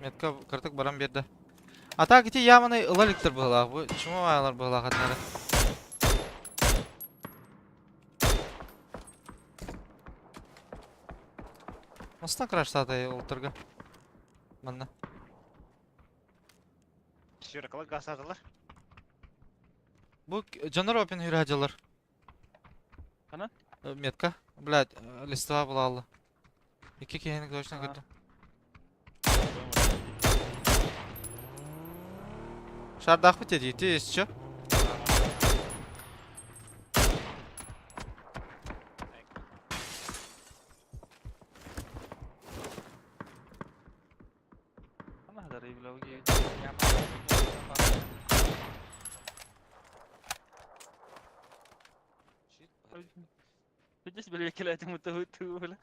Метка кыртык баран берді. А так ити яманы ылаликтер быһылаах. Бу чума аялар быһылаах атнары. Мастан краштатай олтырга. Манна. Сюракала гасатылар. Бу Джонар опен хүрәҗалар. Ана? Метка. Блядь, листва була алла. Ике киһини точно көрдүм. Шардах бит дии, есть чё? Ана хадары билауги. Здесь были келетим ту ту бля.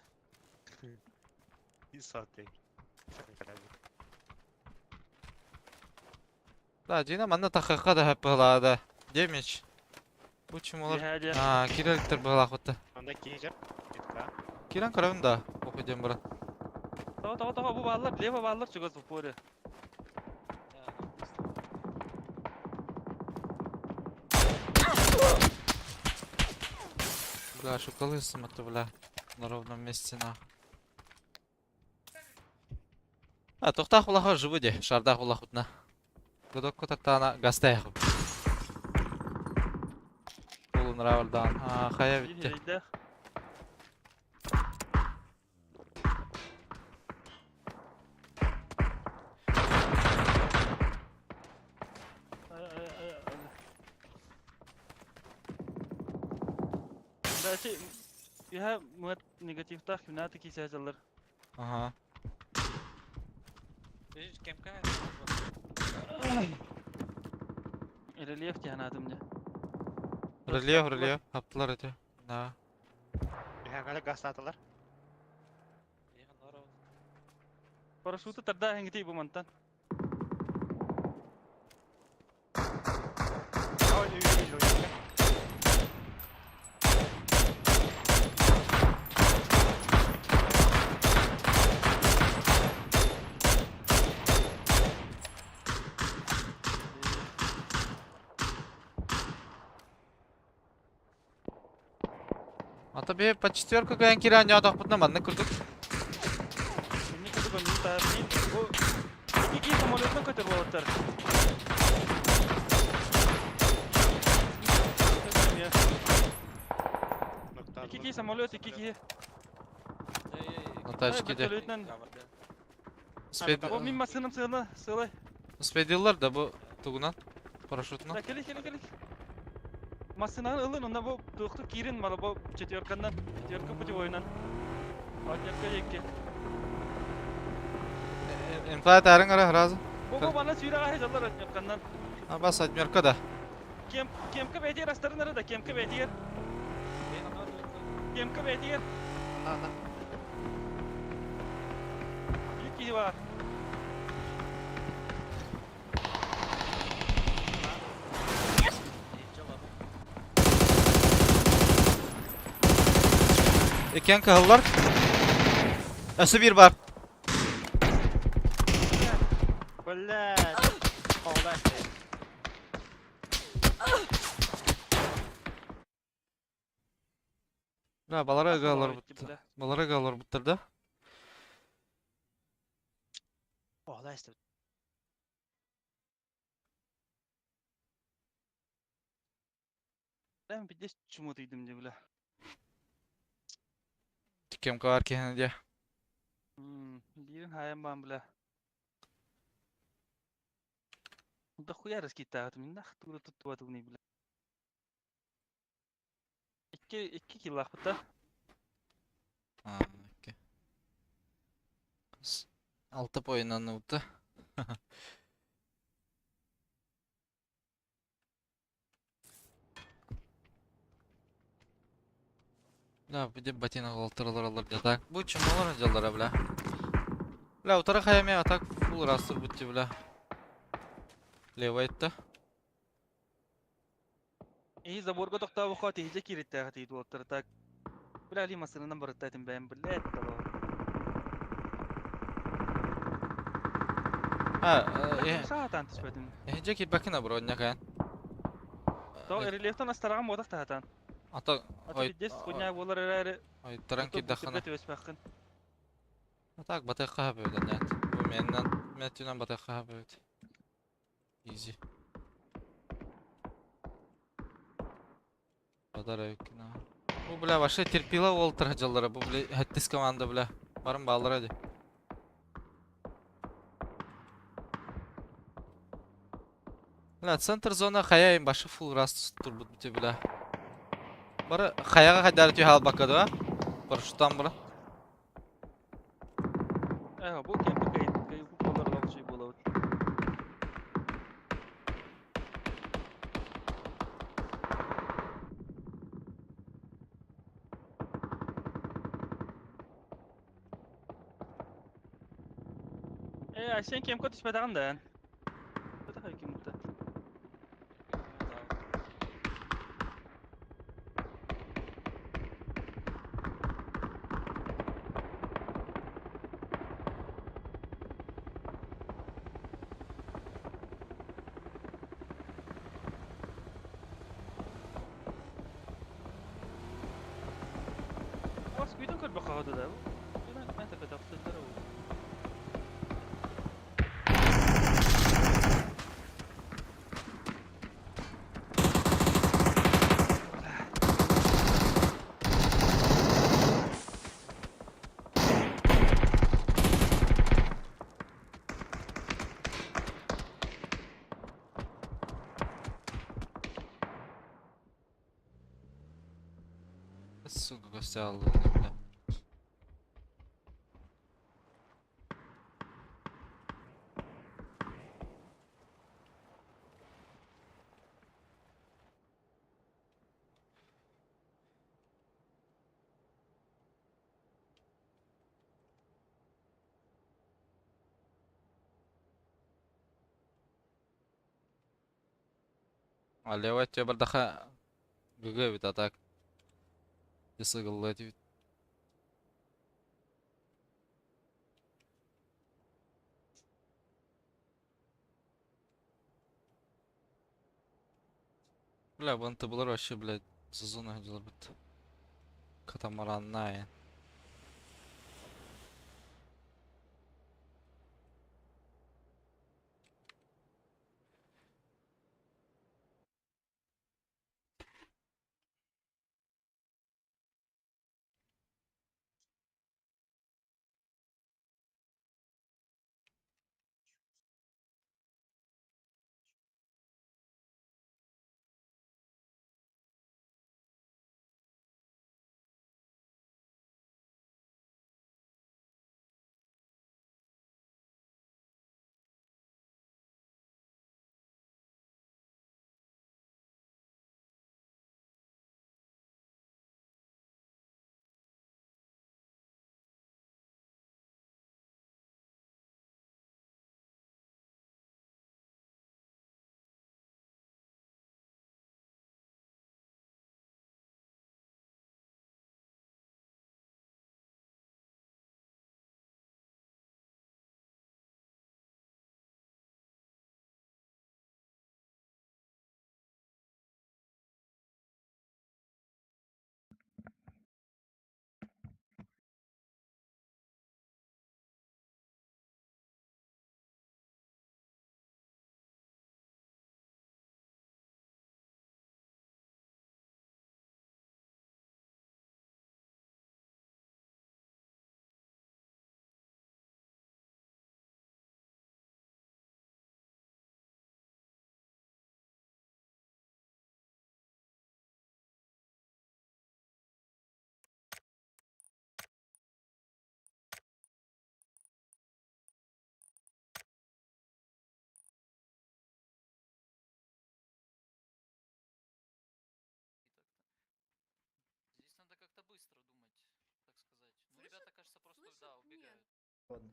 Саты. Да, дина манна тахаха да хаппала да. Демич. Бу чумолар. А, киреликтер быһылаах бутта. Анда кейжер. Метка. Киран карабын да, оқу брат. Того того того бу баллар, лево баллар чугас в упоре. Бля, шукалысым это, бля, на ровном месте на. А, тохтах булаха живы де, шардах булах утна. Гудок котактана гастаях. Полу нравардан. А, хая битти. Üha muat negativтах юнаты кисәҗалар. Ага. Кемка? Рельеф тиһанатым не. Рельеф, рельеф. Хаптылар эти. Да. Üha гасатылар. Парашюты тарда хәңгити бу мантан. Ата бе по четверку каян киран ятак бутна манны курдук. Мин курдук мин та мин бу Ики самолеттан көтөр болоттар. Ити самолет 2 киһи. На тачке де. Вертолетнен. О, мин массыынам сыана, сылай. Успейдилар да бу тугунан? Парашютунан. Да, кели, кели, кели. Массыынаны ылын, онна бу туохту киирин мала бу четверканнан, четверка путевойунан. Однерка екке. Инфа тарың ара сразу. Бу бана сүүрэ аһы жаллар однерканнан. А бас однерка да. Кем кемка бәйтер астарын ара да, кемка бәйтер. Кемка бәйтер. Ана, ана. Екі бар. Экен кыһыллар. Өссө bir бар. Блядь. Оолай. Бля, балара галар Бутты. бутты. Балара галар буттар да. Оолай. Ben bir de чумутуйдум деп бля. Кем кар кehene де. Бирин хайым бан бля. Да хуя раскита, мин нах тура туттуа тугни бля. 2 2 килах бутта. А, окей. Алты поинан утты. Бля, bu de ботинок олтыралар алар да так. Бу чумалар жаллара бля. Бля, утара хаяме атак фул растыр бутти бля. Лево етті. И заборга токтаа бу хати киритте хати дуоттар так. Бля, ли масынынан барыттайтын бәйм бля. А, Саатан түспөтүм. Эхже кирбакина бро някаян. То рельефтан астараган бодак тахатан. Ата Ата бидес хуйня болар эре. ой таран кирдахана. Төспәккин. Атак батайка хабы нет. Бу меннен мен батайка хабы. Изи. Подарок на. Бу бля вообще терпила олтыр жаллара. Бу бля хаттис команда бля. Барым баллар hadi. Бля, центр зона хаяйын башы фул раст турбут бите бля. Бары хаяга хайдар түй хал бакады ба? Парашюттан бара. Э, бу кемпи кай кай болар лапши болот. Э, сен кем көтүш бадаган да. Бадага кем бутта. Вас күйдөн көрбө кагады да. Мен мен тепе Сука, гостя алды бля. Алева тебе бардаха ГГ бит атак. Десагылла бит. Бля, бу булар вообще, блядь, за зону ходилар бит. Катамаранная. Слышат? Нет. Ладно.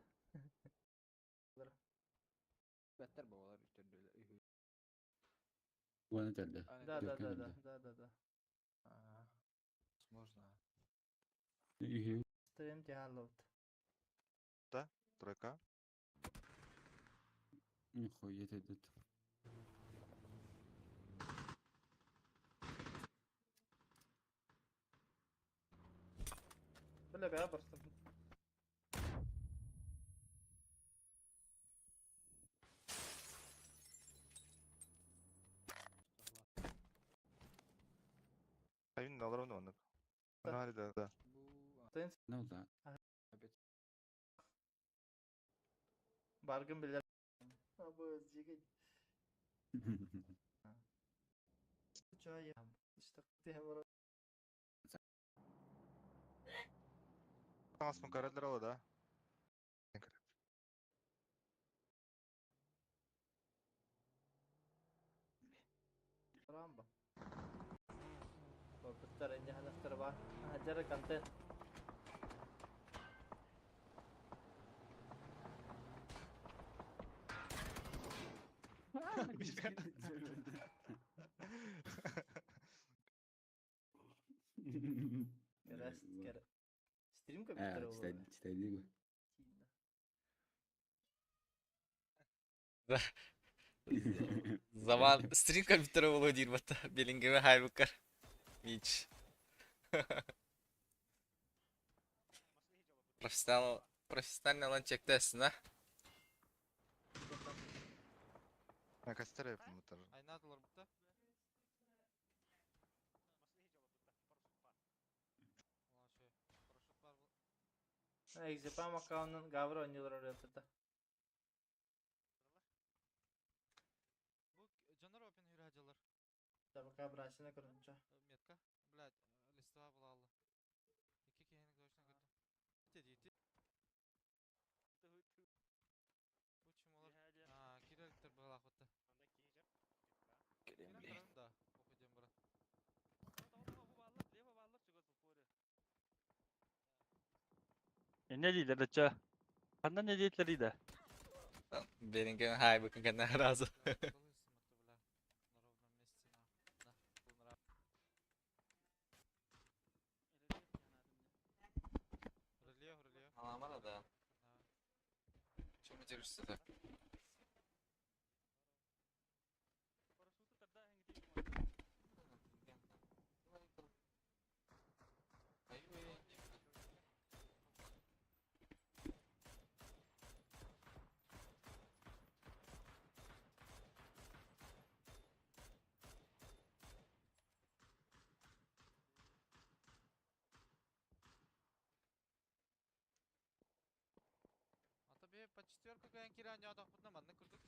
Бәттер бабалар үстөрдүлөр. Үһү. Уона төрдө. Да, да, да, да, Төркөн да, да, да. Аа. Возможно. Үһү. Стрим тягаловт. Тройка. Нихуя ты тут. Бля, бя просто. Айын алар оны. Ана да, да. Бу Тын Ну да. опять баргын билер. Абы жигит. Чай. İşte diye Таңаспын карадлар ала да. Рамба. Быттар инде ханахтар бар. Хажара контент. Керәс, керә. Стрим А, компьютер читай, читай дигу. Zaman stream компьютері болу дейір батта. Белингеме хайбукар. Мич. Профессионал, профессиональный алан чектесін, а? Кастер yapımıdır. Айнадылар бұта. Экзепам аккаунтын гавр ойнолор орыпыта. Бу Жанар опен хүрәҗалар. Табака брасына көрүнчө. Метка. Блядь, листва була алла. Ике кехени точно көрдüm. Те дейти. Бу чимолар. А, киреликтер была хатта. Кирем Кирен бли. көрөм да. Окудем брат. Не дейлер дача? Хандан не дейлер дейді? Белинген хай букын кенә разы. Аламара да. Чем держишься так? Ата бе по четверка каян киран я да манны курдук.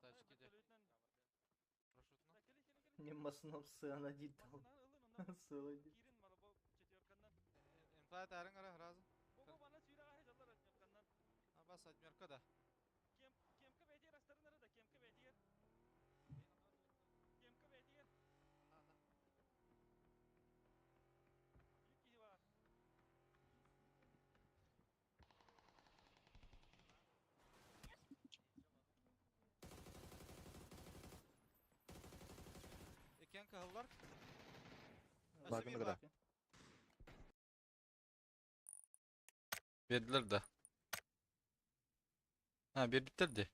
На тачке де. Парашютно. Немасынып сığına дитал. Сылы ди. Инфлайт арың ара разы. Абас адмерка да. Экен кахыллар. Баргын да. Бердилер да. Ha bir bitirdi.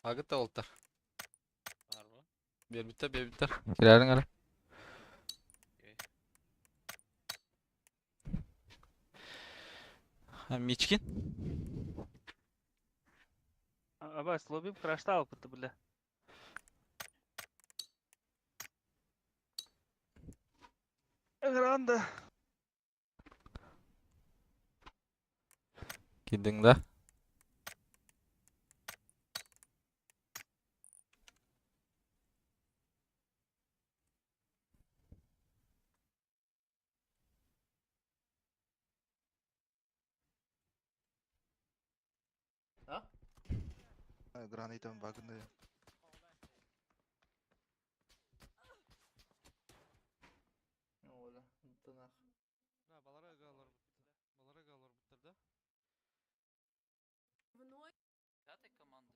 Агыта олтар. Бар mı? Bir biter bir biter. Кирәлең әле. Окей. Ha Мичкин. Абас, лобим краштал бля. Гранда. Кидең да. Гранитом багны. Оля, тынах. Да, балара ыгалар Балара ыгалар буттар да? Вновь Пятой команды.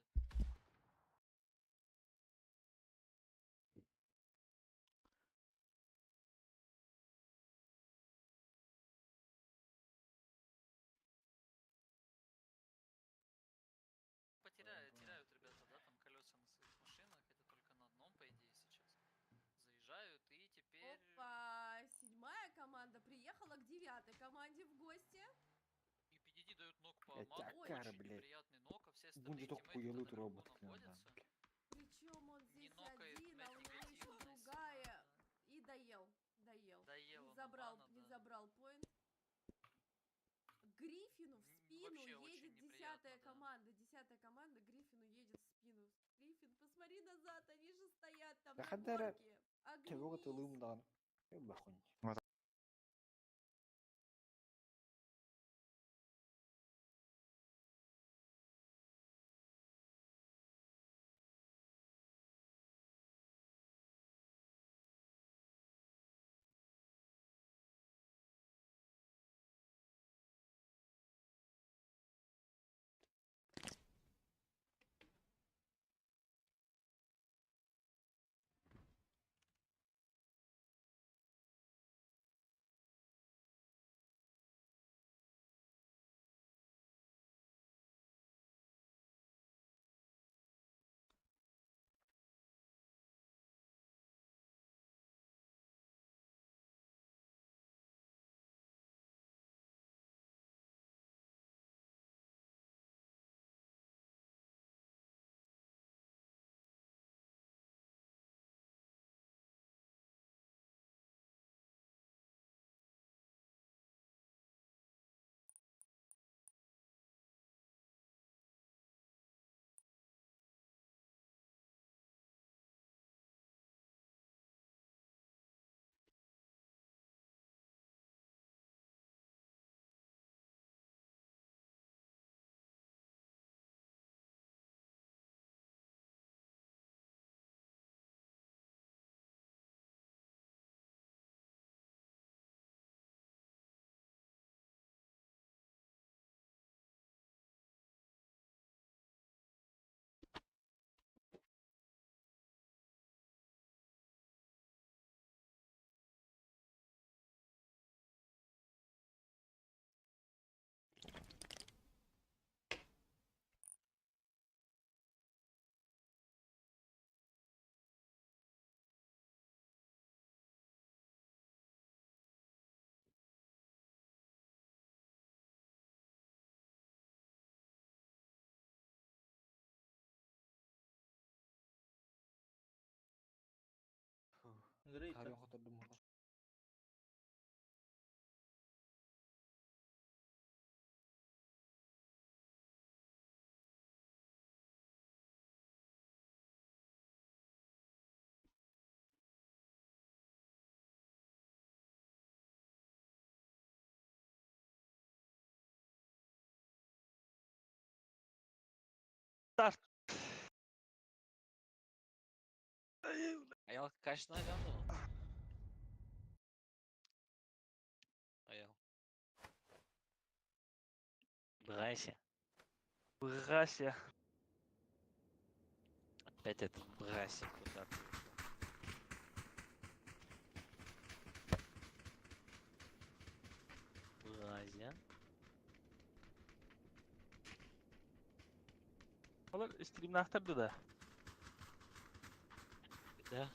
Потеряли, теряют ребята, да, там колеса на своих машинах, это только на одном, по идее, сейчас. Заезжают и теперь... Опа, седьмая команда приехала к девятой команде в гости. И PDD дают ног по Блядь, Ману, Акара, очень блядь. неприятный нок, а все остальные Будет тиммейты хуелут наверху робот к нам, находятся. Причем он Не здесь нокает, один, блядь, а у него еще негативность, другая. да. И доел, доел. Доел Не он забрал, Мана, не да. забрал поинт. Гриффину в спину Вообще очень едет неприятно, десятая да. команда. Десятая команда Гриффину едет в спину. Гриффин, посмотри назад, они же стоят там Да на хадара горке. Чего ты Оглянись. лымдан? Бахунь. Грейта. Харин хотор думала. Старт. Аял качественно глянул. Аял. Брайся. Брася. Опять этот Брайся куда-то. Бразия. Олар стримнахтарды да. Да.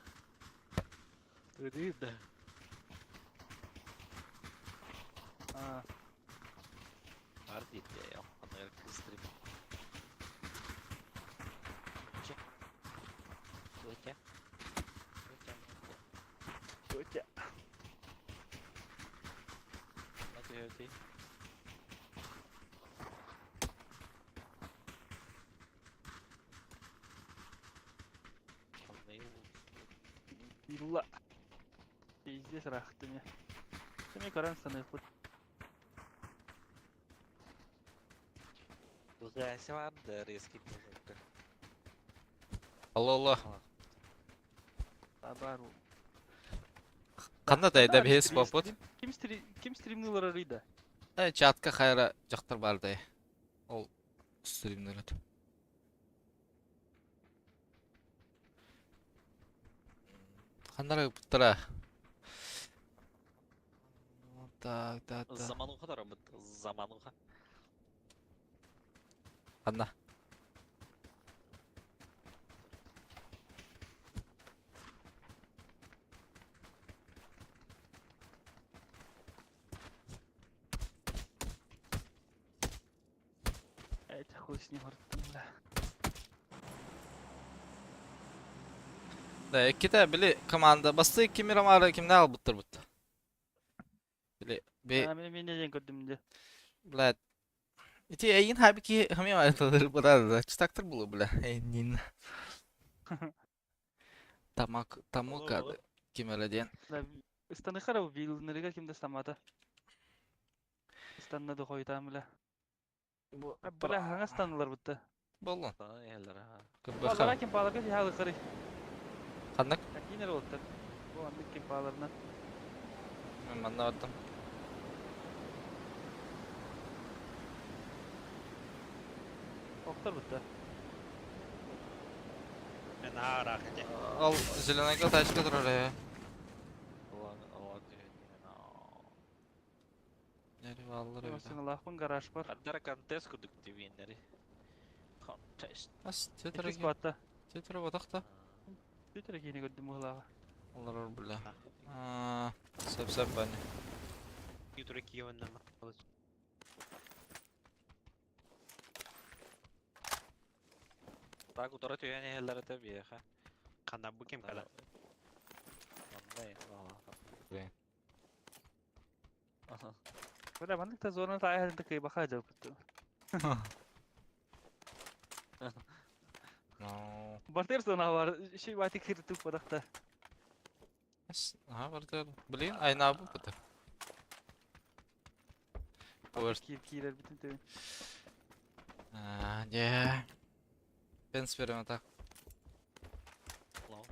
Туды, да. А, Бар дейді аял. Ана стрим. Че? Өте. Өте. өте. Өте өте. Қандай ол? Ила. Пиздец рахтыми. Сами каран станы худ. Бразия бар да резкий пожалуйста. Алло, алло. Табару. Ханна да биһи спопут? Ким стрим ким стримнулар арыйда? Э, чатка хайра дьахтар бар да. Ол стримнер. Ханнара ыппыттара? Так, так, так. Замануха тараммыт. Замануха. Ханна? Это хуй с ним артым, бля. Да, иккитэ били команда басты икки Мирамары кимнэ албыттар бутта. Били би А, мен мен неден көрдүм де. блядь. Ити эйин хаби ки хами айтылыр буда читактыр булу бля. Эйнин. Тамак тамука ким эле диэн. Да, Ыстаныхара вилнерге кимде самата. Ыстанна да хойтам бля. Бу Бля, хаңа станылар бутта. боллун. Станан иһэллэр аха. Балара КБХ. ким паларга халы кыры. Ханнык? Кинер олтар. Бу андык ким паларына. Мен манна бардым. Октор бутта. Мен аараах этэ. Ал зеленайга тачка турар э. Улан улан түһэн. Нери баллар эбит. Сыңлахпын гараж бар. Ардара контест курдук дибиеннери. Контест. Ас Икки тетрага. скватта. Тетра батакта. Тетра кийини көрдүм уһулаага. Олар бля. Аа, сеп сеп бани. Ютура киевеннен. Так утара түһэн иһэллэр этэ биэхэ. Ханна бу ким кала. Манна Блин. Аха. Бля, маннык та зона таайхын тыкый баха жаппыт. No. Бартер зона бар. Ши бати киртүп баракта. Ас, аха барды. Блин, айна бу бутыр. Повер. Киир киирер бүтүн төбүн. Аа, не. Пенс берем так. Лау.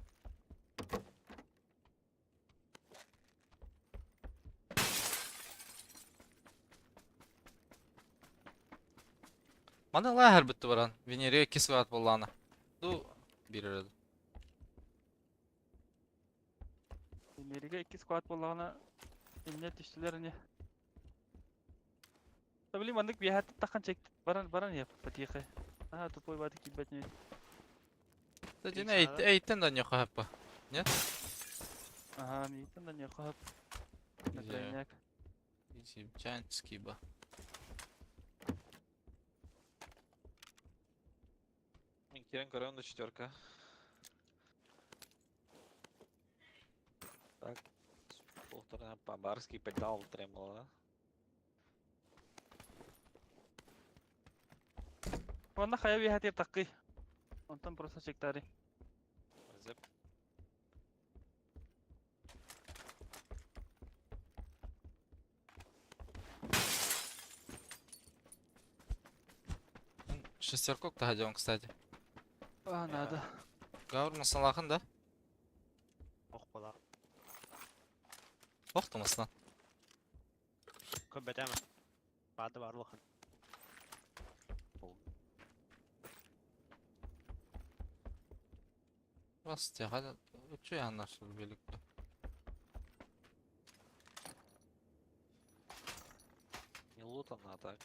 Мана лахер битти баран. Венере 2 саат болланы. Ду бир эрэ. Эмериге икки скват боллагана эмне түштүлөр не. Та билим маннык биһат такан чек баран баран яп патихе. Аха тупой баты кибет не. Да дена эйт эйттен да не хапа. Нет? Ага, мийтен да не хап. Накайняк. Египтянский ба. Мен кирен көрөм да четверка. Так. Полтора по-барски педал тремоло. Онна хая биһат яп таккый. Онтон просто чектари. Зеп. Шестерку кто кстати. А, надо. Гаур масалахын да? Ох була. Охту маслан. Көп бетеме. Бады бар улахан. Бас тяга үчү яннар беликти. Не лутано, а так.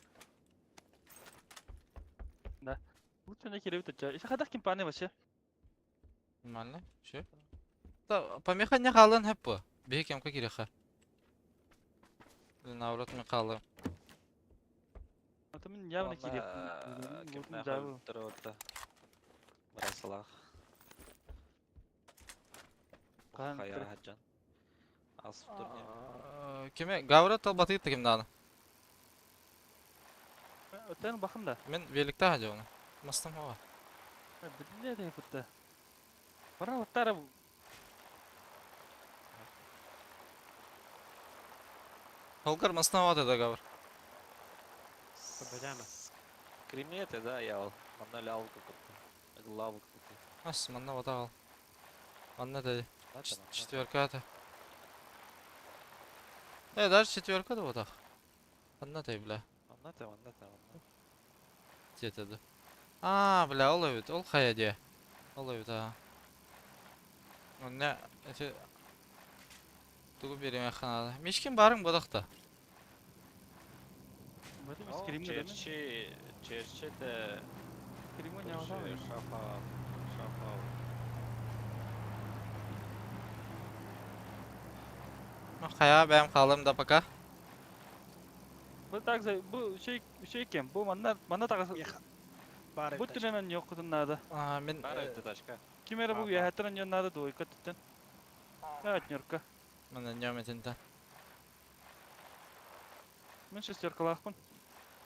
Лучше не киребит атча. Иша хадах ким паны вообще? Нормально. Чё? Да, помеха не халын хеп бу. Бии кемка киреха. Наоборот мен калым. А то мен явно киреп. Кимнә хөлтөр Барасалах. Кан Хая хаджан. Ас турне. Кеме Гавра талбаты ким даны. Өтен бахым да. Мен великте хажа оны. Мастам хава. Биле де бутта. Бара оттара Холгар мастам хава да Гавр. Көп бетеме. Кремете, да, я манна лялку купил. Главу купил. Ас, манна бата ал. Манна да четверка это. Даже четверка да вот Манна ты, бля. Манна те, манна те, манна. Где-то да. А, бля, ол эбит, ол хайа дии. Ол эбит, а. Онно эти тугу биэримиэххэ наада. Мишкин барыҥ бодохто. Черчи, черчи те... Шафа, шафа. Ну, хайа бэйэм хаалым да пока. Бу так бу şey şey кем? Бу манна манна тагыс. Бар Бу түнен yok надо. А, мен Бар эбит тачка. Ким эре бу яхаттан ньон надо двойка түттен. Пятнерка. Манна ньом этинтен. Мен шестеркалаахпын.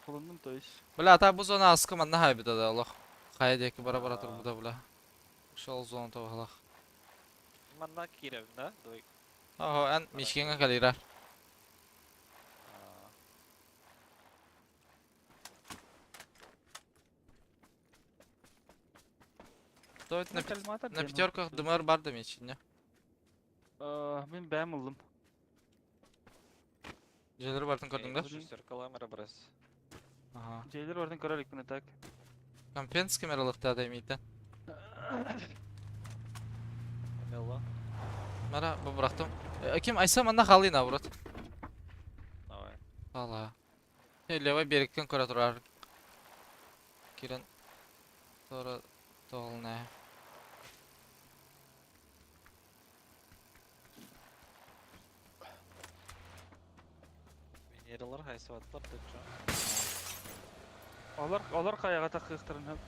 Булундум, то есть. Бля, та бу зона аскы манна хайбыта да олох. Хайа диэки бара-бара турбута бля. Ошол зона тобахалах. Манна кииребин да? Двойка. Ого, эн Мишкиҥҥа кэлиирэр. То на, на пятерках ДМР бар да мечинне. Мен бэм ыллым. Дьиэлэри бартын көрдүҥ да? Шестеркалаам эрэ барас. Ага. Дьиэлэр бартын көрөр иликпин так. Компенс камералыхтаата эмийтен. Мелла. Мара, бу бырахтым. Ким Айса манна хаалыы наоборот. Давай. Хаала. Левай беректен көрө турар. Кирен Тора тоҕулна. Венералар хайсыбаттар деччо. Олар олар хайаҕа тахыахтарын хөп.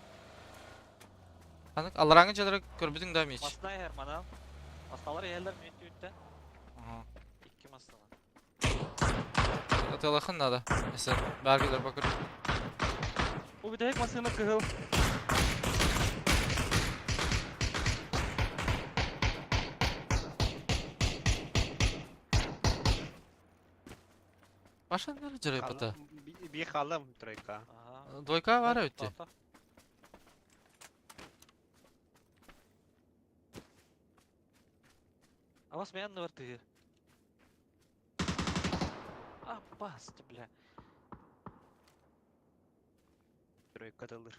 Ханык алларааҥы дьиэлэри көрбүтүҥ да мич? Масна иһэр манан. Масналар иһэллэр мүнт үүттэн. Ага. Икки массана. Атыылахын надо. Если баар бакыр. Бу бүтэһик массыына кыһыл. Башаннары дьарыйбыта. Би халым тройка. Ага. Двойка баар эбит. Авас мен анныбар тыыр. Аппас, бля. Тройка тылыр.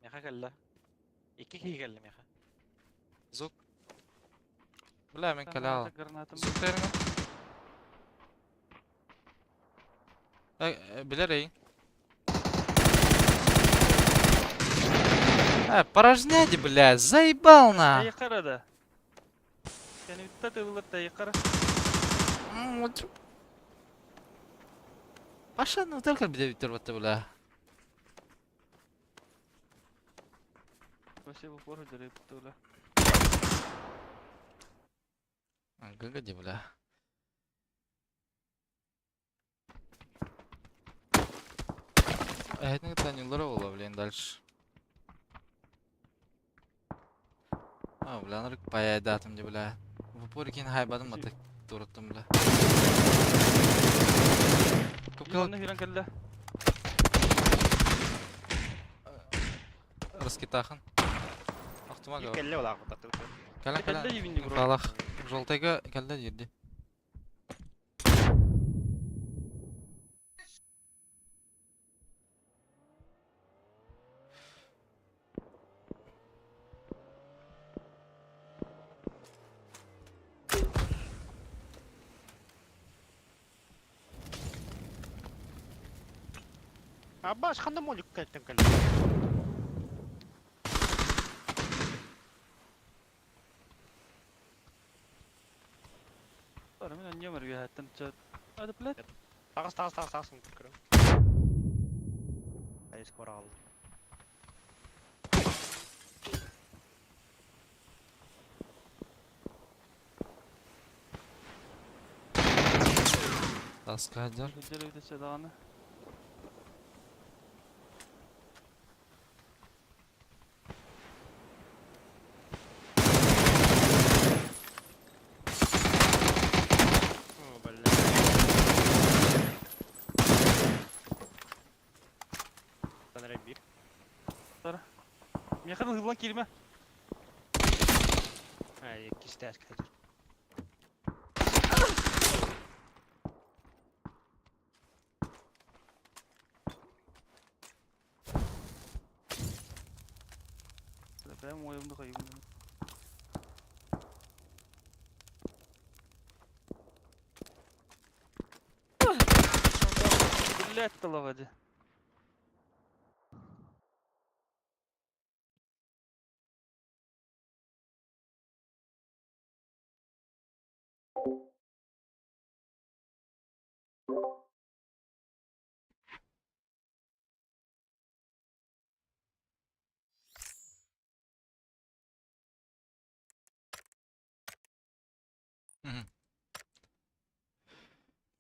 Меха кэллэ. Икки киһи кэллэ меха. Звук. Бля, мен кэлэ аала. Гранатым. Звук тэринэ. Билэр эйин. Порожняди, бля, заебал на. Тайыкара да. Кэнүттэ тыллар тайыкара. Паша, ну только где Виктор вот бля. Вообще в упор дьарыйбыта бля. Гыгыди, бля. Это не лоровало, блин, дальше. А, бля, нарык паяйдатым де, бля. В упор кин хайбадым аты туруттум, бля. Купкал Манна хиран кэллэ. раскитахан. Ахтыма гава. Кэллэ олаах татты. Кэлэн Кэллэ кэлэн. дибинни бро. Халах. Желтайга кэллэ дирди. Аббас ханда молик кэлтен кэллэ. Бары мен анньамар үөһэттэн чат. Ады блядь. Тагыс тагыс тагыс тагыс көрөм. Айыс корал. Таска дьар. Дьарыйбыта даҕаны. О, бля. Танара бир. Механ ыллан киирмэ. Иккистээх кэлэр. Бэйэм уойум да хайыбын. Блять, талаҕа дии.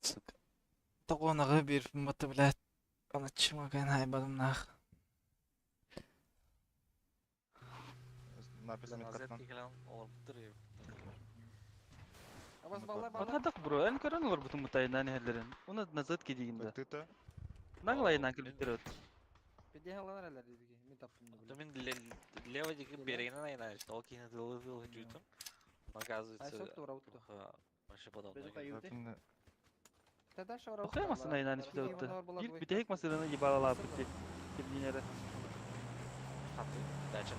Сука. Тоҕуонаҕы биир маты блядь. Аначчыма кэн хайбадым нах. Напис Назад кэлэн олорбуттар. Абас баллай баллай. Атадак бро, эн көрөн олорбутум мутайынан иһэллэрин. Уна назад кидигин да. Тыта. Наглайынан кэлбиттэр от. Пидеһэ алар элер дибиги. Мин таптым да Да мин лево диги берегинен айнан, ол кийин тылы тылы жуйтум. Оказывается, Айсок тура утtu. вообще подобное. Безу каюты. Тогда шора. Охуя масына испит отты. Биир бүтэһик масынаны ебалалаабыт дии. Кимнинere. Дача.